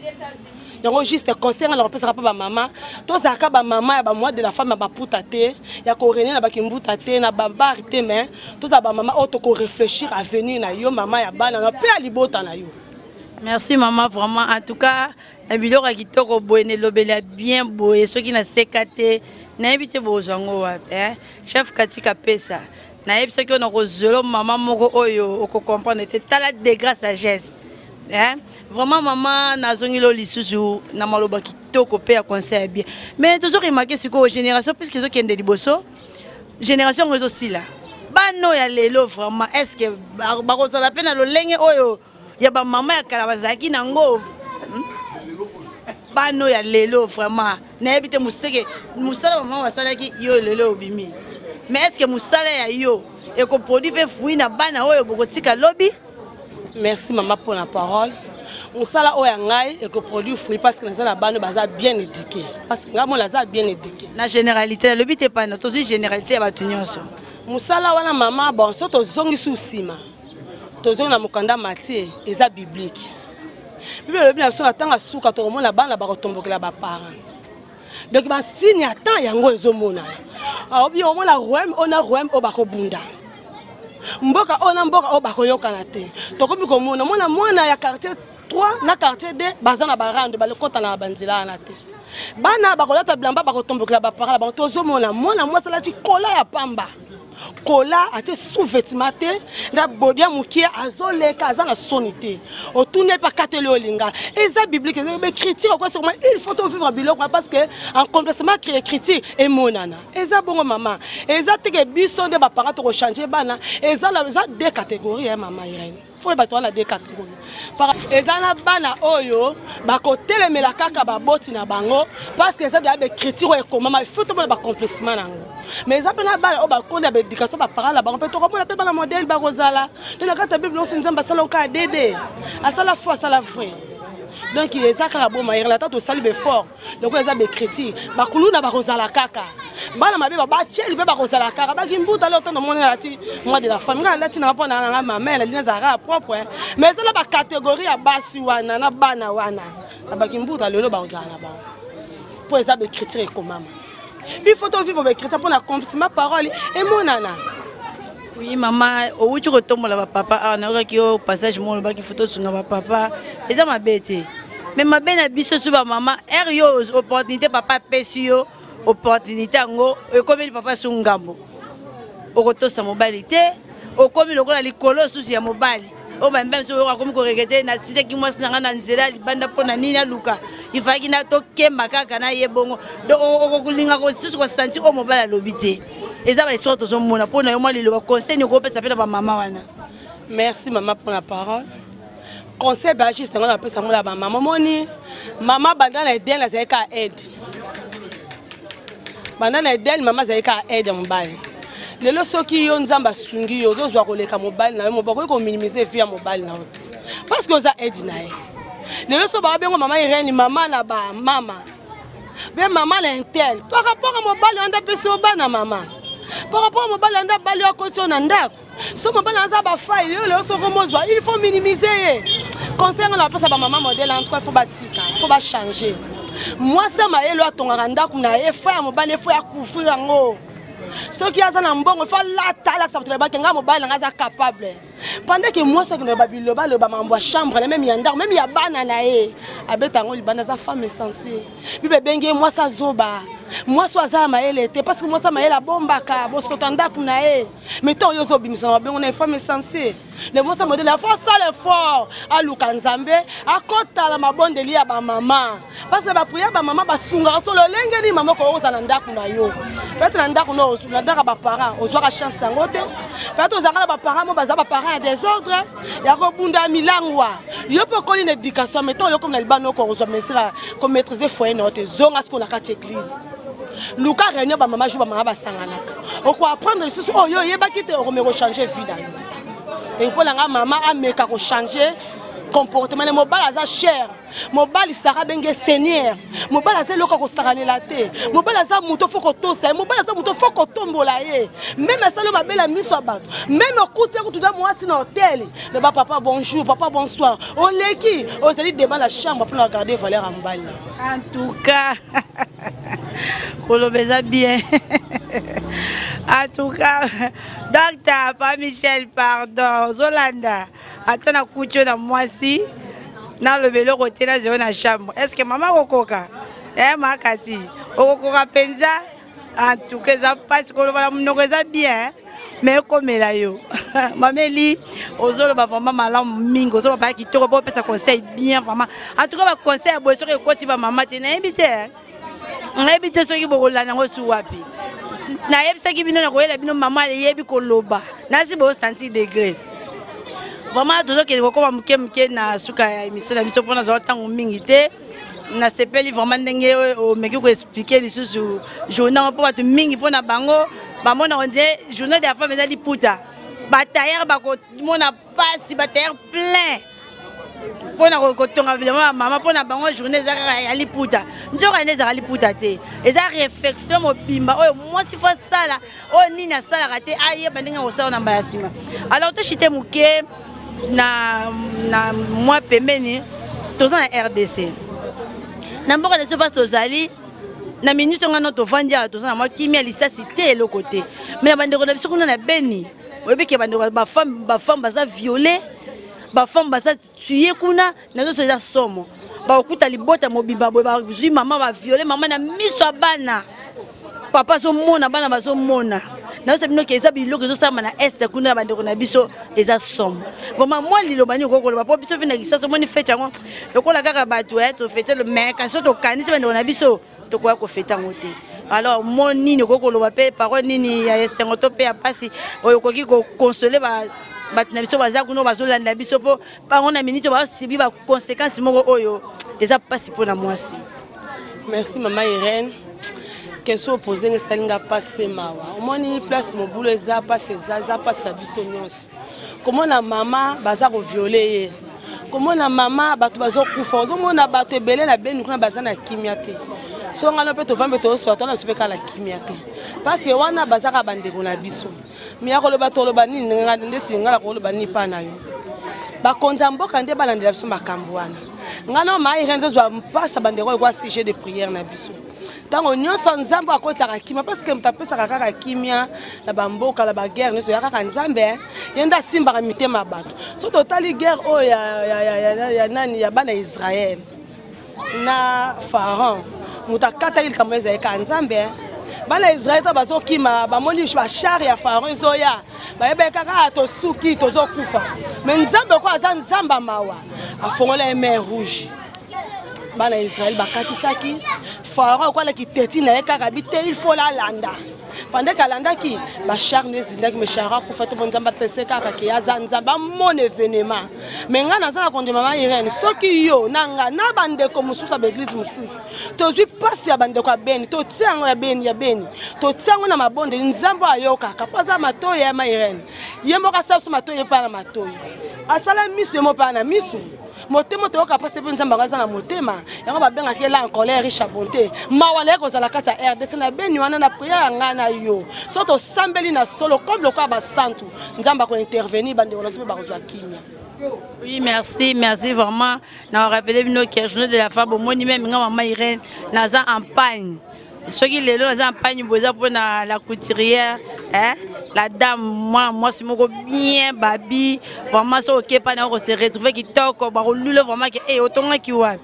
Yango juste conseil nga na kopesaka mpe bamama, tozalaka bamama ya bamois de la femme ya baputa te, ya korene na bakimbuta te, na babar te, mais tozala bamama oyo tokorefléchir avenir na yo, mama ya bana na mpe ya libota na yo. Merci mama, vraiment en tout cas na biloko ya kitoko boye, na elobeli ya bien boye, soki naseka te nayebi te bozwa yango wapi, eh? Chef Katika pesa nayebi soki oyo nakozwelo mama moko oyo okocomprendre te, tala degré sagesse, eh? Vraiment mama, nazongeli oyo lisusu na maloba kitoko mpe ya conseil ya bien. Mais tozoremarquer sikoyo génération, puisque ezokende liboso, génération yango ezosila. Bana oyo ya lelo vraiment, est ce que bakozala mpe na lolenge oyo ya bamama ya kala bazalaki nango? Bana oyo ya lelo vraiment nayebi te. Moseke mosala bamama basalaki, yo lelo obimi, mais est ce que mosala ya yo ekoproduit mpe fruit na bana oyo bokotika lobi? Merci mama pour la parole. Mosala oyo ya ngai ekoproduire fruit parce que naza na bana baza bien éduqué, parce que ngai mona aza bien éduqué. Na généralité nalobi te, pana tozwi généralité ya bato nyonso. Mosala wana mama, bon, so tozongisi nsima, tozongi na mokanda Matie, eza biblique. Bible elobi na biso na ntango ya suka tokomona bana bakotombokela baparent. Donc basigne ya temps yango ezomonana. Obi omona royaume oyo na royaume oyo bakobunda, mboka oyo na mboka oyo bakoyokana te. Tokomi komona mona mwana ya quartier 3 na quartier 2 baza na barando, balekotana na banzela wana te. Bana bakolata bilamba, bakotombokela baparent na bango. Tozomona mwana mwasi alati kola ya pamba, kola atie sous-vêtement te, na bodia mokie azoleka, aza na soni te. Otuni mpe akateli olinga. Eza biblique, eza écriture okosi. Il faut tovivre biloko parce que en complètement écriture emonana. Eza bongo mama, eza teke biso nde baparent tokochange bana. Eza eza deux catégories ya mama Irene. Fo bato wana deux catégories. Eza na bana oyo bakotelemela kaka baboti na bango parce que eza deya baécriture oyo ekomama, il faut tomona baaccomplissement na yango. Mais eza mpe na bana oyo bakoli ya baéducation baparent na bango, mpe tokomona mpe bana modèle bakozala nde na kati ya Bible nyonso. Nzambe asala oka dede, asala faux, asala vrai. Donc eza kaka boma yerela. Ata tosali baeffort lokola eza baécriture, bakuluna bakozala kaka, bana mabe batieli mpe bakozala kaka, bakimbuta. Leo ntango omoni alati mois de la femme, ngai alati nanga mpo na nanga mama elali nazalaka ya propre. Mais eza na bacatégorie ya basi wana na bana wana na bakimbuta lelo bakozala na bango, mpo eza baécriture ekomama. Il faut tovivre baécriture mpo na accomplissement parole emonana. Oui mama, owuti kotombola bapapa awa, nayokaki yo passage moko olobaki fo tosunga bapapa. Eza mabe te, mais mabe na biso so bamama, ere yo opportunité papa apesi yo opportunité yango, ekomeli papa so ngambo, okotosa mobali te, okomi lokola likolo susu ya mobali oyo bambe biso oyo akomi koregretter: natindaki mwasi na ngai na nzela ya libanda mpo na nini? Aluka ifalaki na tokemba kaka na ye bongo. Donc okolinga susu kosentir oyo mobali alobi te. Eza bahistoire tozomona. Mpo na yo, mwa liloba conseil nini okopesa mpe na bamama wana? Merci mama pour la parole. Conseil ba juste yango napesa yango na bamama. Omoni mama, banda na Eden azali kaka aide. Banda na Eden mama azali kaka aide ya mobali. Lelo soki yo Nzambe asungi yo, ozozwa koleka mobali na yo, okoki kominimiser vie ya mobali na yo te parce que oza aide na ye. Lelo so babengo mama Irene, mama na bamama be, mama na intel, par rapport a mobali wana apesi yo bana mama, par rapport a mobali wana abali yo, akoti yo na ndako, so mobali aza bafai yo lelo soko mozwa, il faut minimiser ye. Conseil ngo na bapesa bamama modèle, en tout cas il faut batika, il faut bachanger. Mwasi ya mayele atongaka ndako na ye, fa ya mobali efo ya couvrir yango. Soki aza na mbongo, fo alata, alakisa bato na bake: ngai mobali nanga aza capable. Pendant que mwasi akende babiloba loba mambo ya chambre na meme ya ndako, meme ya bana na ye, abeta yango libanda, aza femme insensée. Bible ebengi ye mwasi azoba. Mwasi oyo aza na mayele te, parce que mwasi ya mayele abombaka bosota ndako na ye. Mais ntango yo ozobimisa na babengo na femme essentielle le mwasi ya modele afo asala effort, aluka Nzambe, akotala mabondeli ya bamama, parce que bapriere ya bamama basungaka. So lolenge nini mama okoki kozala na ndako na yo? Peut-être na ndako no, na ndako ya baparent, ozwaka chance nango te. Peut-être ozalaka na baparent mo baza baparent ya désordre, ya kobunda ya milangwa. Yo mpe okoli na éducation, mais ntango yo komi na libanda, okoka kozwa mesure komaîtrise foyer na yo te. Zonga sikoyo na kati église, luka réunion bamama, jour bamama basanganaka, okoapprendre lisusu oyo oyebaki te, okomeka kochange vie na yo. Donc mpo na nga, mama ameka kochange comportement na mobali. Aza cher mobali, Sara abenge seigneur. Mobali aza eloko ya kosakanela te. Mobali aza moto fo kotosa ye. Mobali aza moto fo kotombola ye. Même asali oyo mabele ya miso ya bato, même okuti ye kutuda mwasi na hotel, loba: "Papa, bonjour. Papa, bonsoir." Oleki ozali devant la chambre mpona garder valeur ya mobali na En tout cas, koloba eza bien. En tout cas, docteur Pa Michel, pardon, ozolanda ata nakuti yo na mwasi, naloba eloko te, nazwa yo na chambre. Est ce que mama okokoka? E makati okokoka mpenza? En tout cas, eza mpasi koloba na monoko, eza bien, mais ekomela yo. Mama Eli, ozoloba vraiment malamu mingi, ozoloba baya kitoko mpo opesa conseil bien vraiment. En tout cas, baconseil ya boye soki ekoti bamama te, nayebi te, nayebi te soki bokolanda yango su wapi. Nayebisaki bino, nakoyela bino mama ayebi koloba, nasi bosentir degré. Vraiment, tozokende kokóma moke moke na suka ya émission na biso, mpona zala ntango mingi te. Nasepeli vraiment ndenge omeki koexpliquer lisusu journée yango, mpo bato mingi, mpona bango bamona on dirait journée de la femme eza liputa. Batailleur bakomona mpasi, batailleur plein mpona kotonga bilamba ya mama. Mpona bango, journée eza kaka ya liputa. Nzoka nde ezalaka liputa te, eza réflexion mobimba oyo mwasi fo asala, oyo nini asalaka te, ayeba ndenge akosala na mbala nsima. Alors, toshite moke na mwa pembeni. Toza na RDC, na mboka na biso. Mpasi tozali na minute ngano, tovandi awa, toza na mwa kimia, lisasi te, eloko te. Mais na bandeko na biso kuna na Beni, oyebi ke bandeko bafemme baza violé, bafemme baza tué kuna. Na nyonso eza somo. Bakokuta libota mobimba boye, bazwi mama, baviole mama na miso ya bana, papa azomona, bana bazomona. Nazosa bino ke eza biloko ezosalama na Est kuna ya bandeko na biso, eza somo vraiment. Mwa liloba nini okoki koloba? Mpo biso mpe na Kisasa, omoni fête yango lokola kaka bato tofete, mais kasi so tokanisi bandeko na biso, tokoya kofete yango te. Alors, mo nini okoki koloba mpe parole nini ya esengo to mpe ya mpasi oyo okoki koconsoler bato na biso baza kuna, bazolanda biso, mpo bango na miniti basibi baconséquence moko oyo eza mpasi mpo na mwasi? Merci, mama Irène. Question opose nga esali nga mpasi mpe mawa. Omoni place mobulu eza, mpasi eza, eza mpasi na biso nyonso. Komona mama baza kovioler ye, komona mama bato bazokufa, ozomona bato ebele na Beni kuna baza na kimia te. So ngano mpe tovambe, tozosola, tona biso mpe kaka na kimia te, parce que wana baza kaka bandeko na biso. Mi ya koloba, toloba nini? Ndeti ngai na koloba nini mpa na yo? Bakonzi ya mboka nde balandela biso makambo wana. Ngai na mama Irene tozwa mpasa bandeko oyo kwa sujet de prière na biso ntango nyonso. Nzambe akotiaka kimia, parce que moto apesaka kaka kimia na bamboka na baguerre nyonso ya kaka Nzambe. Ye nde asimbaka mitema ya bato. So totali guerre oyo ya nani, ya bana Israel na Pharaon, moto akataki likambo ezali kaka Nzambe. Bana Israel to bazokima, bamoni bachar ya Pharaon ezoya, bayebaki kaka tosuki, tozokufa. Mais Nzambe ko aza Nzambe mawa, afongola ye mer Rouge, bana Israel bakatisaki. Pharaon akwalaki teti na ye kaka bi te, il faut lalanda. Pendant ke alandaki bachar nde ezindaki, mais char akufa te. Bo Nzambe atese kaka ke aza Nzambe, amona événement. Mais ngai naza na kondima, mama Irene, soki yo na nga na bandeko mosusu ya baeglise mosusu tozwi mpasi ya bandeko ya Beni, totia yango ya Beni, ya Beni, totia yango na mabondeli, Nzambe oyo ayokaka, mpo aza matoi ya ma Irene. Ye moko asala biso matoi, ye mpe na matoi, asala miso ye mo mpe na miso, motema toyoka mpasi mpe Nzambe yango aza na motema. Yango babengaki lent en colère, riche à bonté. Mawa naye kozala kati ya RDC na Beni wana. Na prière ya ngai na yo, so tosambeli na solo comme lokola basantu, Nzambe akointervenir, bandeko na so mpe bakozwa kimia. Oui, merci, merci vraiment. Na rappelé bino que journée de la femme, bomoni même nga mama Irène, naza en pagne. Soki lelo naza en pagne boza mpona la couturière, hein? La dame mwa mwasi moko bien babi vraiment. So okepa na se retrouver kitoko, bakolula vraiment ke e otongaki wapi.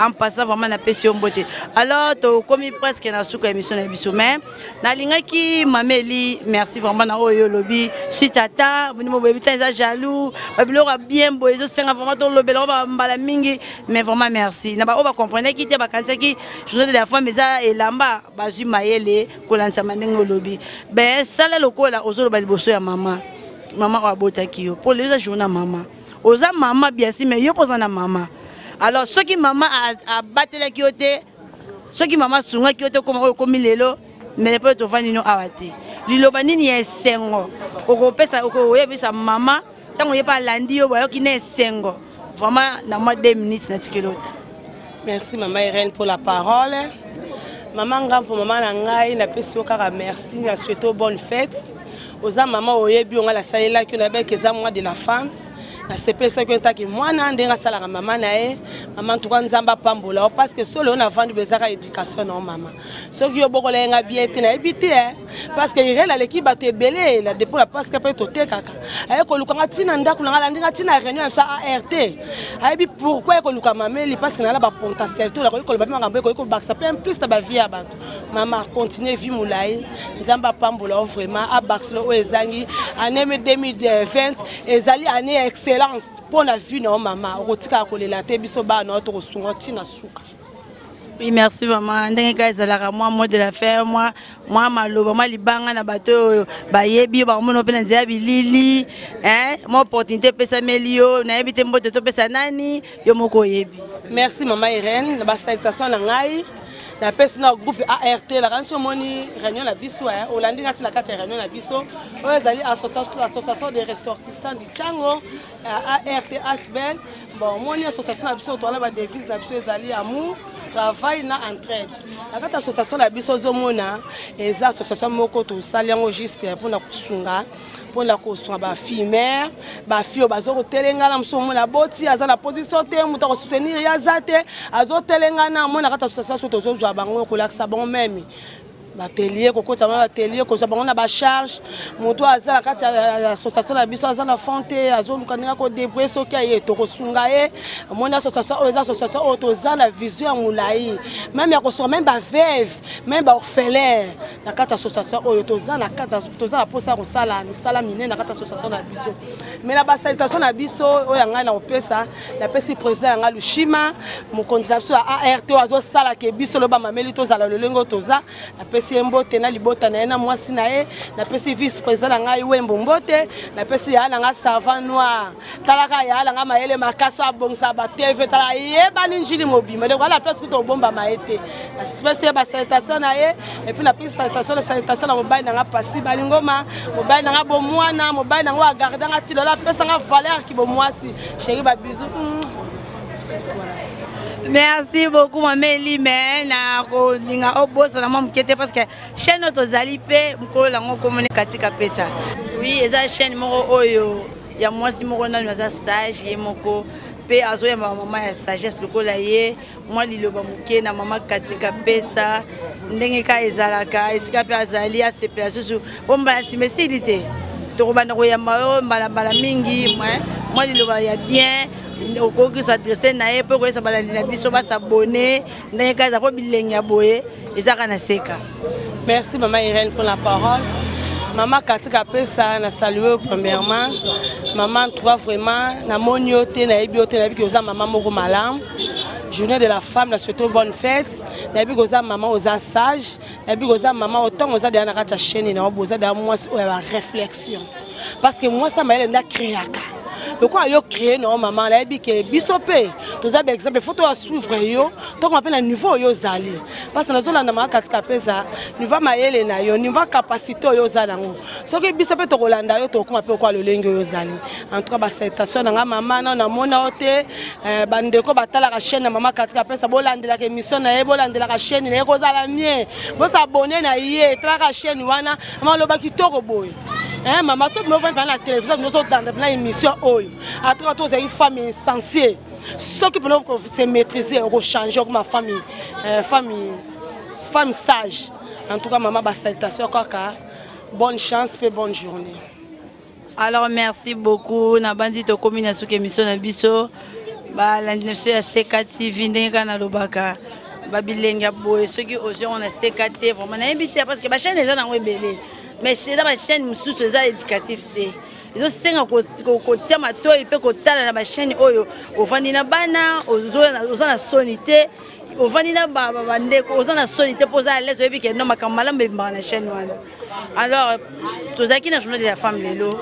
En passant, vraiment napesi yo mbote. Alors tokomi presque na suka émission na biso, mais nalingaki mameli, merci vraiment na oyo olobi suite ata bino boyebi ta eza jaloux, babiloko ya bien boye ezosenga vraiment tolobela ngo bambala mingi, mais vraiment merci na baoyo bacomprenaki te, bakanisaki journée de la femme eza elamba, bazwi mayele kolandisama ndenge olobi. Ben sala lokola ozoloba liboso ya mama, mama oyo abotaki yo, mpo lelo eza journée ya mama. Oza mama bien si, mais yo mpo oza na mama. Alors soki mama abatelaki yo te, soki mama asungaki yo te okoma oyo okomi lelo, mais mpo tovandi no awa te. Liloba nini ya esengo okopesa, okoyebisa mama ntango ye mpe alandi yo, bayoki na esengo vraiment na mwa 2 minutes natikeli ota? Merci mama Irène pour la parole. Mama Ngampo, mama na ngai, napesi yo kaka merci, na souhaite bonne fête. Oza mama oyebi yo, ngai nasalelaki yo, nayebaki eza mois de la femme, nasepesaki yo ntaki mwana ndenge asalaka mama na ye. Mama, ntuka Nzambe apambola yo, parce que solo oyo navandi bo ezaka éducation na yo mama. Soki yo bokola ye nga bien te, nayebi te, parce que Irene aleki bato ebele na depo na parce que mpe totekaka. Aye koluka nga ntina ndako na nga, alandi nga ntina réunion ya biso art. Ayebi pourquoi ye koluka mameli, parce que nala bapotentialité oyo nakoki koloba mpe makambo ekoki kobakisa mpe plus na bavie ya bato. Mama, continue vie molai, Nzambe apambola yo vraiment, abakisela oyo ezangi. Année 2020 ezali année ya excellence mpo na vie na yo mama, okotikala kolela te, biso bana na yo tokosunga ntina suka. Oui, merci maman. Ndenge kaka ezalaka mwa mot de la fin, mwa maloba, mwa libanga na bato oyo bayebi yo, bakomona mpe na nzela bilili, hein, mwa opportunité epesameli yo, nayebi te mbote topesa nani, yo moko oyebi. Merci mama Irène, na basalutation na ngai napesi na groupe art. Nakanisi omoni réunion na biso, olandi nga ti na kati ya réunion na biso oyo ezali association des ressortissants du Tshangu, art asbel. Bon, omoni association na biso, towana badevise na biso ezali amour, travail na entraide. Na kati ya association na biso, ozomona eza association moko tosali yango juste mpona kosunga bafille mare, bafille oyo baza kotelengana. Mosu omona boti aza na position te, moto akosoutenir ye aza te, azotelengana. Omona na kati ya association so tozozwa bango, kolakisa bango meme baatelier, kokotisa bango na baatelier, kozwa bango na bacharge. Moto aza na kati ya association na biso aza na fond te, azoluka ndenge akodébrouiller, soki aye tokosunga ye. Omoni association oyo eza association oyo toza na vision ya molai, même ya kosunga même baveuve, même baorphelin na kati ya association oyo. Toza na mposa ya kosala misala minene na kati ya association na biso. Mais na basalutation na biso oyo ya ngai na kopesa, napesi président ya ngai Lushima, mokonzi na biso ya art oyo azosalaka biso loba mameli tozala lolenge oyo toza. Napesi ye mbote na libota na ye na mwasi na ye. Napesi vice président na ngai Wembo mbote. Napesi yaya na ngai Savant Noir, talaka yaya na ngai mayele makasi oyo abongisa batv, tala yebani njili mobima, donc wana place kuta obombama ye te. Napesi ye basalutation na ye. Et puis napesi salutation na mobali na ngai Pasi Balingoma, mobali na ngai bomwana, mobali na ngai agarde nga ti lola, apesa nga valeur ki bomwasi. Chéri, babizu. Merci beaucoup mama Eli, mais na kolinga obosana mwa moke te, parce que chaîne oyo tozali mpe mokolo yango komoni Katika Pesa. Oui, eza chaîne moko oyo ya mwasi moko nanu aza sage ye moko mpe azoyamba mama ya sagesse lokola ye. Mwa liloba moke na mama Katika Pesa, ndenge kaka ezalaka, esika mpe azali asepela susu po mbala nsima esili te, tokobanda koyamba yo mbalambala mingi. Mwa liloba ya bien okoki s'adresse na ye mpo koyesa balandi na biso basabone, ndenge kaka eza, mpo bilenge ya boye ezaka na seka. Merci mama Irène pour la parole. Mama Katika Pesa, na salue premièrement. Maman, toi vraiment, namoni yo te, nayebi yo te, nayebi ke oza mama moko malamu. Journée de la femme, na souhaite bonne fête. Nayebi ke oza mama oza sage, nayebi ke oza mama otango oza deya na kati ya chaîne na yo, oza deya mwasi oyo ya baréflexion. Parce que mwasi ya mayele nde acréaka. Lokola yo créé na yo mama, nayebi ke biso mpe toza baexemple, faut toya suivre yo, tokoma mpe na niveau oyo ozali. Parce que nazolanda mama Katika Pesa, niveau mayele na yo, niveau capacité oyo oza nango, soki biso mpe tokolanda yo, tokoma mpe okoa lolenge oyo ozali. En tout cas, basalutation na nga mama. Nao namona yo te, bandeko batalaka chaîne na mama Katika Pesa, bolandelaka émission na ye, bolandelaka chaîne na ye, kozala mie bosabone na ye, talaka chaîne wana. Mama aloba kitoko boye. Mama, soki bino vandi na télévision, bino ozotanda na émission oyo, en tout cas tozali femme insensée. Soki mpena se maîtriser, okochange, okoma femme sage. En tout cas mama, basalutation kaka, bonne chance mpe bonne journée. Alors merci beaucoup. Nabandi tokomi na suki émission na biso. Balandi na biso ya CK TV, ndenge kaka nalobaka, babilenge ya boye soki ozwi yango na CK te, vraiment nayebi te, parce que bachaîne eza nango ebele, mais eza bachaîne mosusu eza éducatif te. Ezosenga kotia matoi mpe kotala na bachaîne oyo ovandi na bana, oza na soni te, ovandi na bandeko, oza na soni te, mpo oza à l'aise, oyebi ke no makambo malamu ebimaka na chaîne wana. Alors tozalaki na journée de la femme lelo,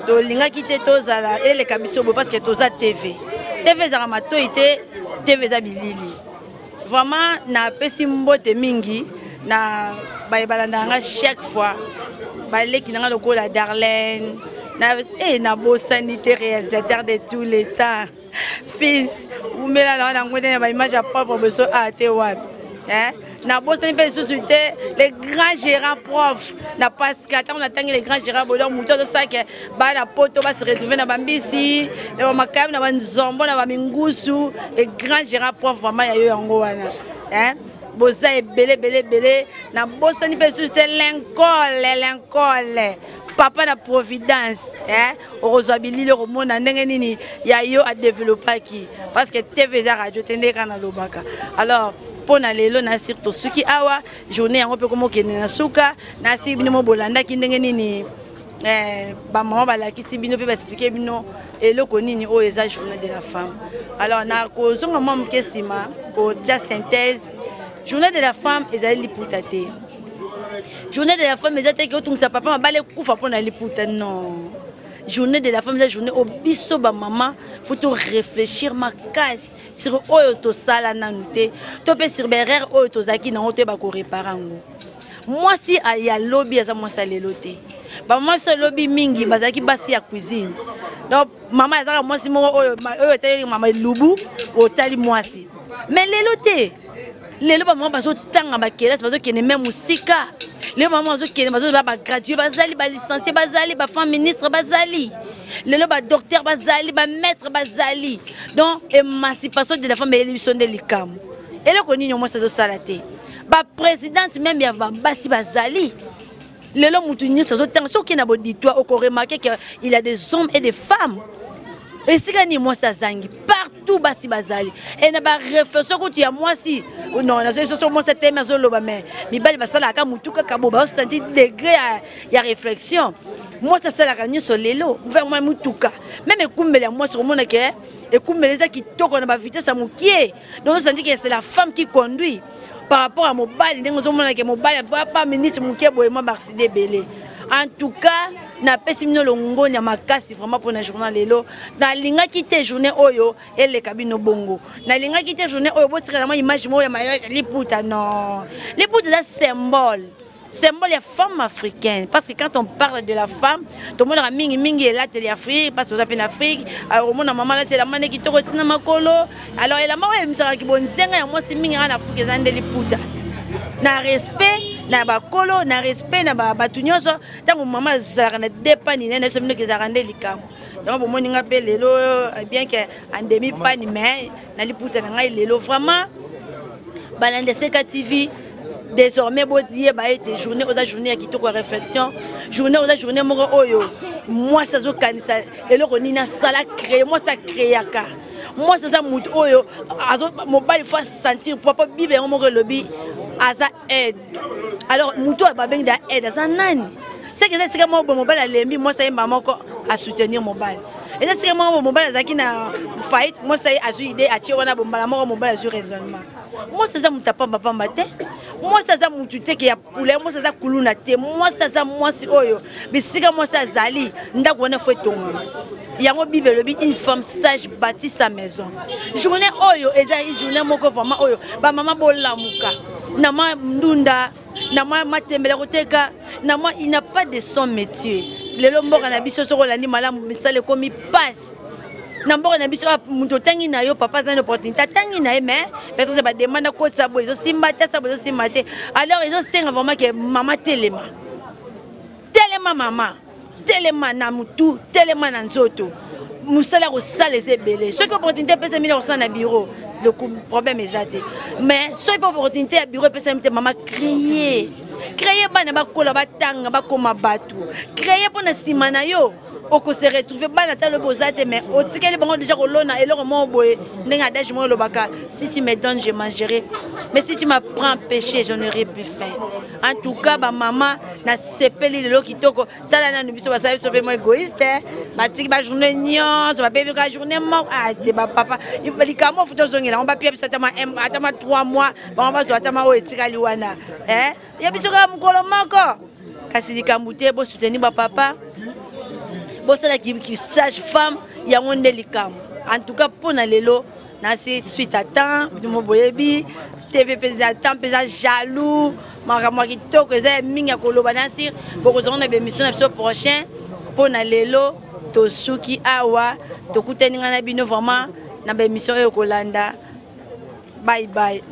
tolingaki te tozala eleka biso boye, parce que toza TV. TV ezalaka matoi te, TV eza bilili. Vraiment napesi mbote mingi na baye balandaka nga chaque fois, baleki na nga lokola Darlene na, eh, nabosani te réalisateur de tous les temps, fils umela na wana ngwende na baimage ya propre boso a te wapi, hein? Nabosani mpe lisusu te le grand gérant prof na Pascal. Ntango natangi le grand gérant bodo, motu azosala bana poto base retrouve na bambisi, na bamakayabu, na banzombo, na bamingusu, le grand gérant prof vraiment ya yo yango wana, hein? Boza ebele ebele ebele. Nabosani mpe lisusu te Linkole, Linkole papa na Providence, eh? Okozwa bilili, okomona ndenge nini ya yo adevelopaki, parce que TV eza radio te, ndenge kaka nalobaka. Alors mpo na lelo nasir tosuki awa, journée yango mpe komokende na suka. Nasir bino mo bolandaki ndenge nini, eh, bamama balakisi bino mpe baexplike bino eloko nini oyo eza journée de la femme. Alors nakozonga mwa moke nsima kotia synthèse. Journée de la femme ezali liputa te. Journée de la femme eza te ke otungisa papa mabale ekufa mpo na liputa, non. Journée de la femme eza journée oyo biso bamama faut to réfléchir makasi sur oyo tosala nanu te, to mpe sur baerreur oyo tozalaki nango, toyeba korepare yango. Mwasi ya lobi aza mwasi ya lelo te. Bamama biso lobi mingi bazalaki basi ya cuisine. Donc mama azalaka mwasi moko oyo oyo etali mama elubu, otali mwasi, mais lelo te. Lelo bamama bazotanga bakelasi, bazokende me mosika. Lelo bamama bazokende, bazoba bagradue bazali, balicencie bazali, bafemme ministre bazali, lelo badocteur bazali, bamaître bazali. Donc émancipation de la femme eyeli biso nde likambo. Eloko nini mwasi azosala te? Baprésidente même ya basi bazali. Lelo mutu nyonso azotanga. Soki okende na bauditoire, okoremarke que il y a des hommes et des femmes. Esika nini mwasi azangi? Partout basi bazali. E na baréflexion kutu ya mwasi, non, nazoyi soso mwasi atemi azoloba, mais mibali basalaka mutu kaka bo bazosanti degré ya réflexion. Mwasi asalaka nyonso lelo, mwa mutuka même ekumbeli ya mwasi, komona ke ekumbeli eza kitoko na bavitesse ya mokie. Donc osanti ke c'est la femme qui conduit par rapport à mobali, ndenge ozomona ke mobali pa minute moke boye mwa barside ebele. En tout cas napesi bino longoni ya makasi vraiment mpona journal lelo. Nalingaki te journée oyo eleka bino bongo, nalingaki te journée oyo botikala mwa image moko ya liputa, non. Liputa eza symbole, symbole ya femme africaine, parce que quand on parle de la femme, tomonaka mingi mingi elateli Afrique, parce que toza mpe na Afrique. Omona mama alati elamba nde kitoko etina makolo. Alors elamba oyo emisakaki bonzenga ya mwasi mingi kaka na Afrique eza nde liputa, na respect na bakolo, na respect na bato nyonso. Ntango mama azalaka na depani na biso binoki ezalaka nde likambo yango. Bomoni nga mpe lelo, bien que andemi pani, mais na liputa na ngai lelo. Vraiment balanda Seka TV, désormais boyeba ete journée oza journée ya kitoko ya réflexion, journée oza journée moko oyo mwasi azokanisa eloko nini asala, créer. Mwasi acréaka, mwasi aza motu oyo mobali faut asentir po Bible yango moko elobi aza aide. Alors motu oyo babengi da aide aza nani? Seke eza esika moko boye mobali alembi, mwasi ayemba moko asoutenir mobali. Eza esika moko boye mobali azalaki na faillite, mwasi aye azwi idée atie wana bombala moko, mobali azwi raisonnement. Mwasi aza moto apambapamba te, mwasi aza motu te ke ya pula, mwasi aza kuluna te. Mwasi aza mwasi oyo bisika mwasi azali, ndako wana faut etongama. Yango Bible elobi: "Une femme sage bâtit sa maison." Journée oyo eza journée moko vraiment oyo bamama bolamuka na mwa ndunda, na mwa matembele koteka, na mwa, il n'a pas de son métier. Lelo mboka na biso, soki olandi malamu, misala ekomi pasi na mboka na biso. Moto otangi na yo, papa aza na opportunité, atangi na ye, mais peut-être bademande akotisa boye ezosimba te, asa boye ezosimba te. Alors ezosenga vraiment ke mama telema, telema mama, telema na mutu, telema na nzoto. Mosala kosala eza ebele. Soki opportunité epesami na kosala na bureau, le problème eza te. Mais soki mpe opportunité ya bureau epesami te, mama, créer, créer. Bana bakola, batanga, bakoma bato, créer mpo na nsima na yo. Okose retrouver bana ata lobi oza te, mais otikeli bango déjà kolona eloko moko boye. Ndenge adage moko elobaka: "Si tu me donnes, je mangerai, mais si tu m'apprends péché, je n'aurai plus faim." En tout cas, bamama, nasepeli lelo kitoko. Tala nanu biso, basala biso mpe mo égoïste, batiki bajournée nyonso, babebi kaka journée moko. Ate bapapa, likambo ofuta ozongela yango, bapia biso ata ma 3 mois, bango bazwa ata ma oyo etikali wana ya biso kaka mokolo moko. Kasi likambo te, bosoutenir bapapa, bosala sage femme, yango nde likambo. En tout cas, mpo na lelo, nasi suite à temps bino boyebi TV mpenza, temps mpenza jaloux, makambo ya kitoko eza ya mingi ya koloba. Nasi bokozonga na bémission na biso prochain. Mpo na lelo, tosuki awa. Tokutani ngai na bino vraiment na baémission oyo kolanda. Bye bye.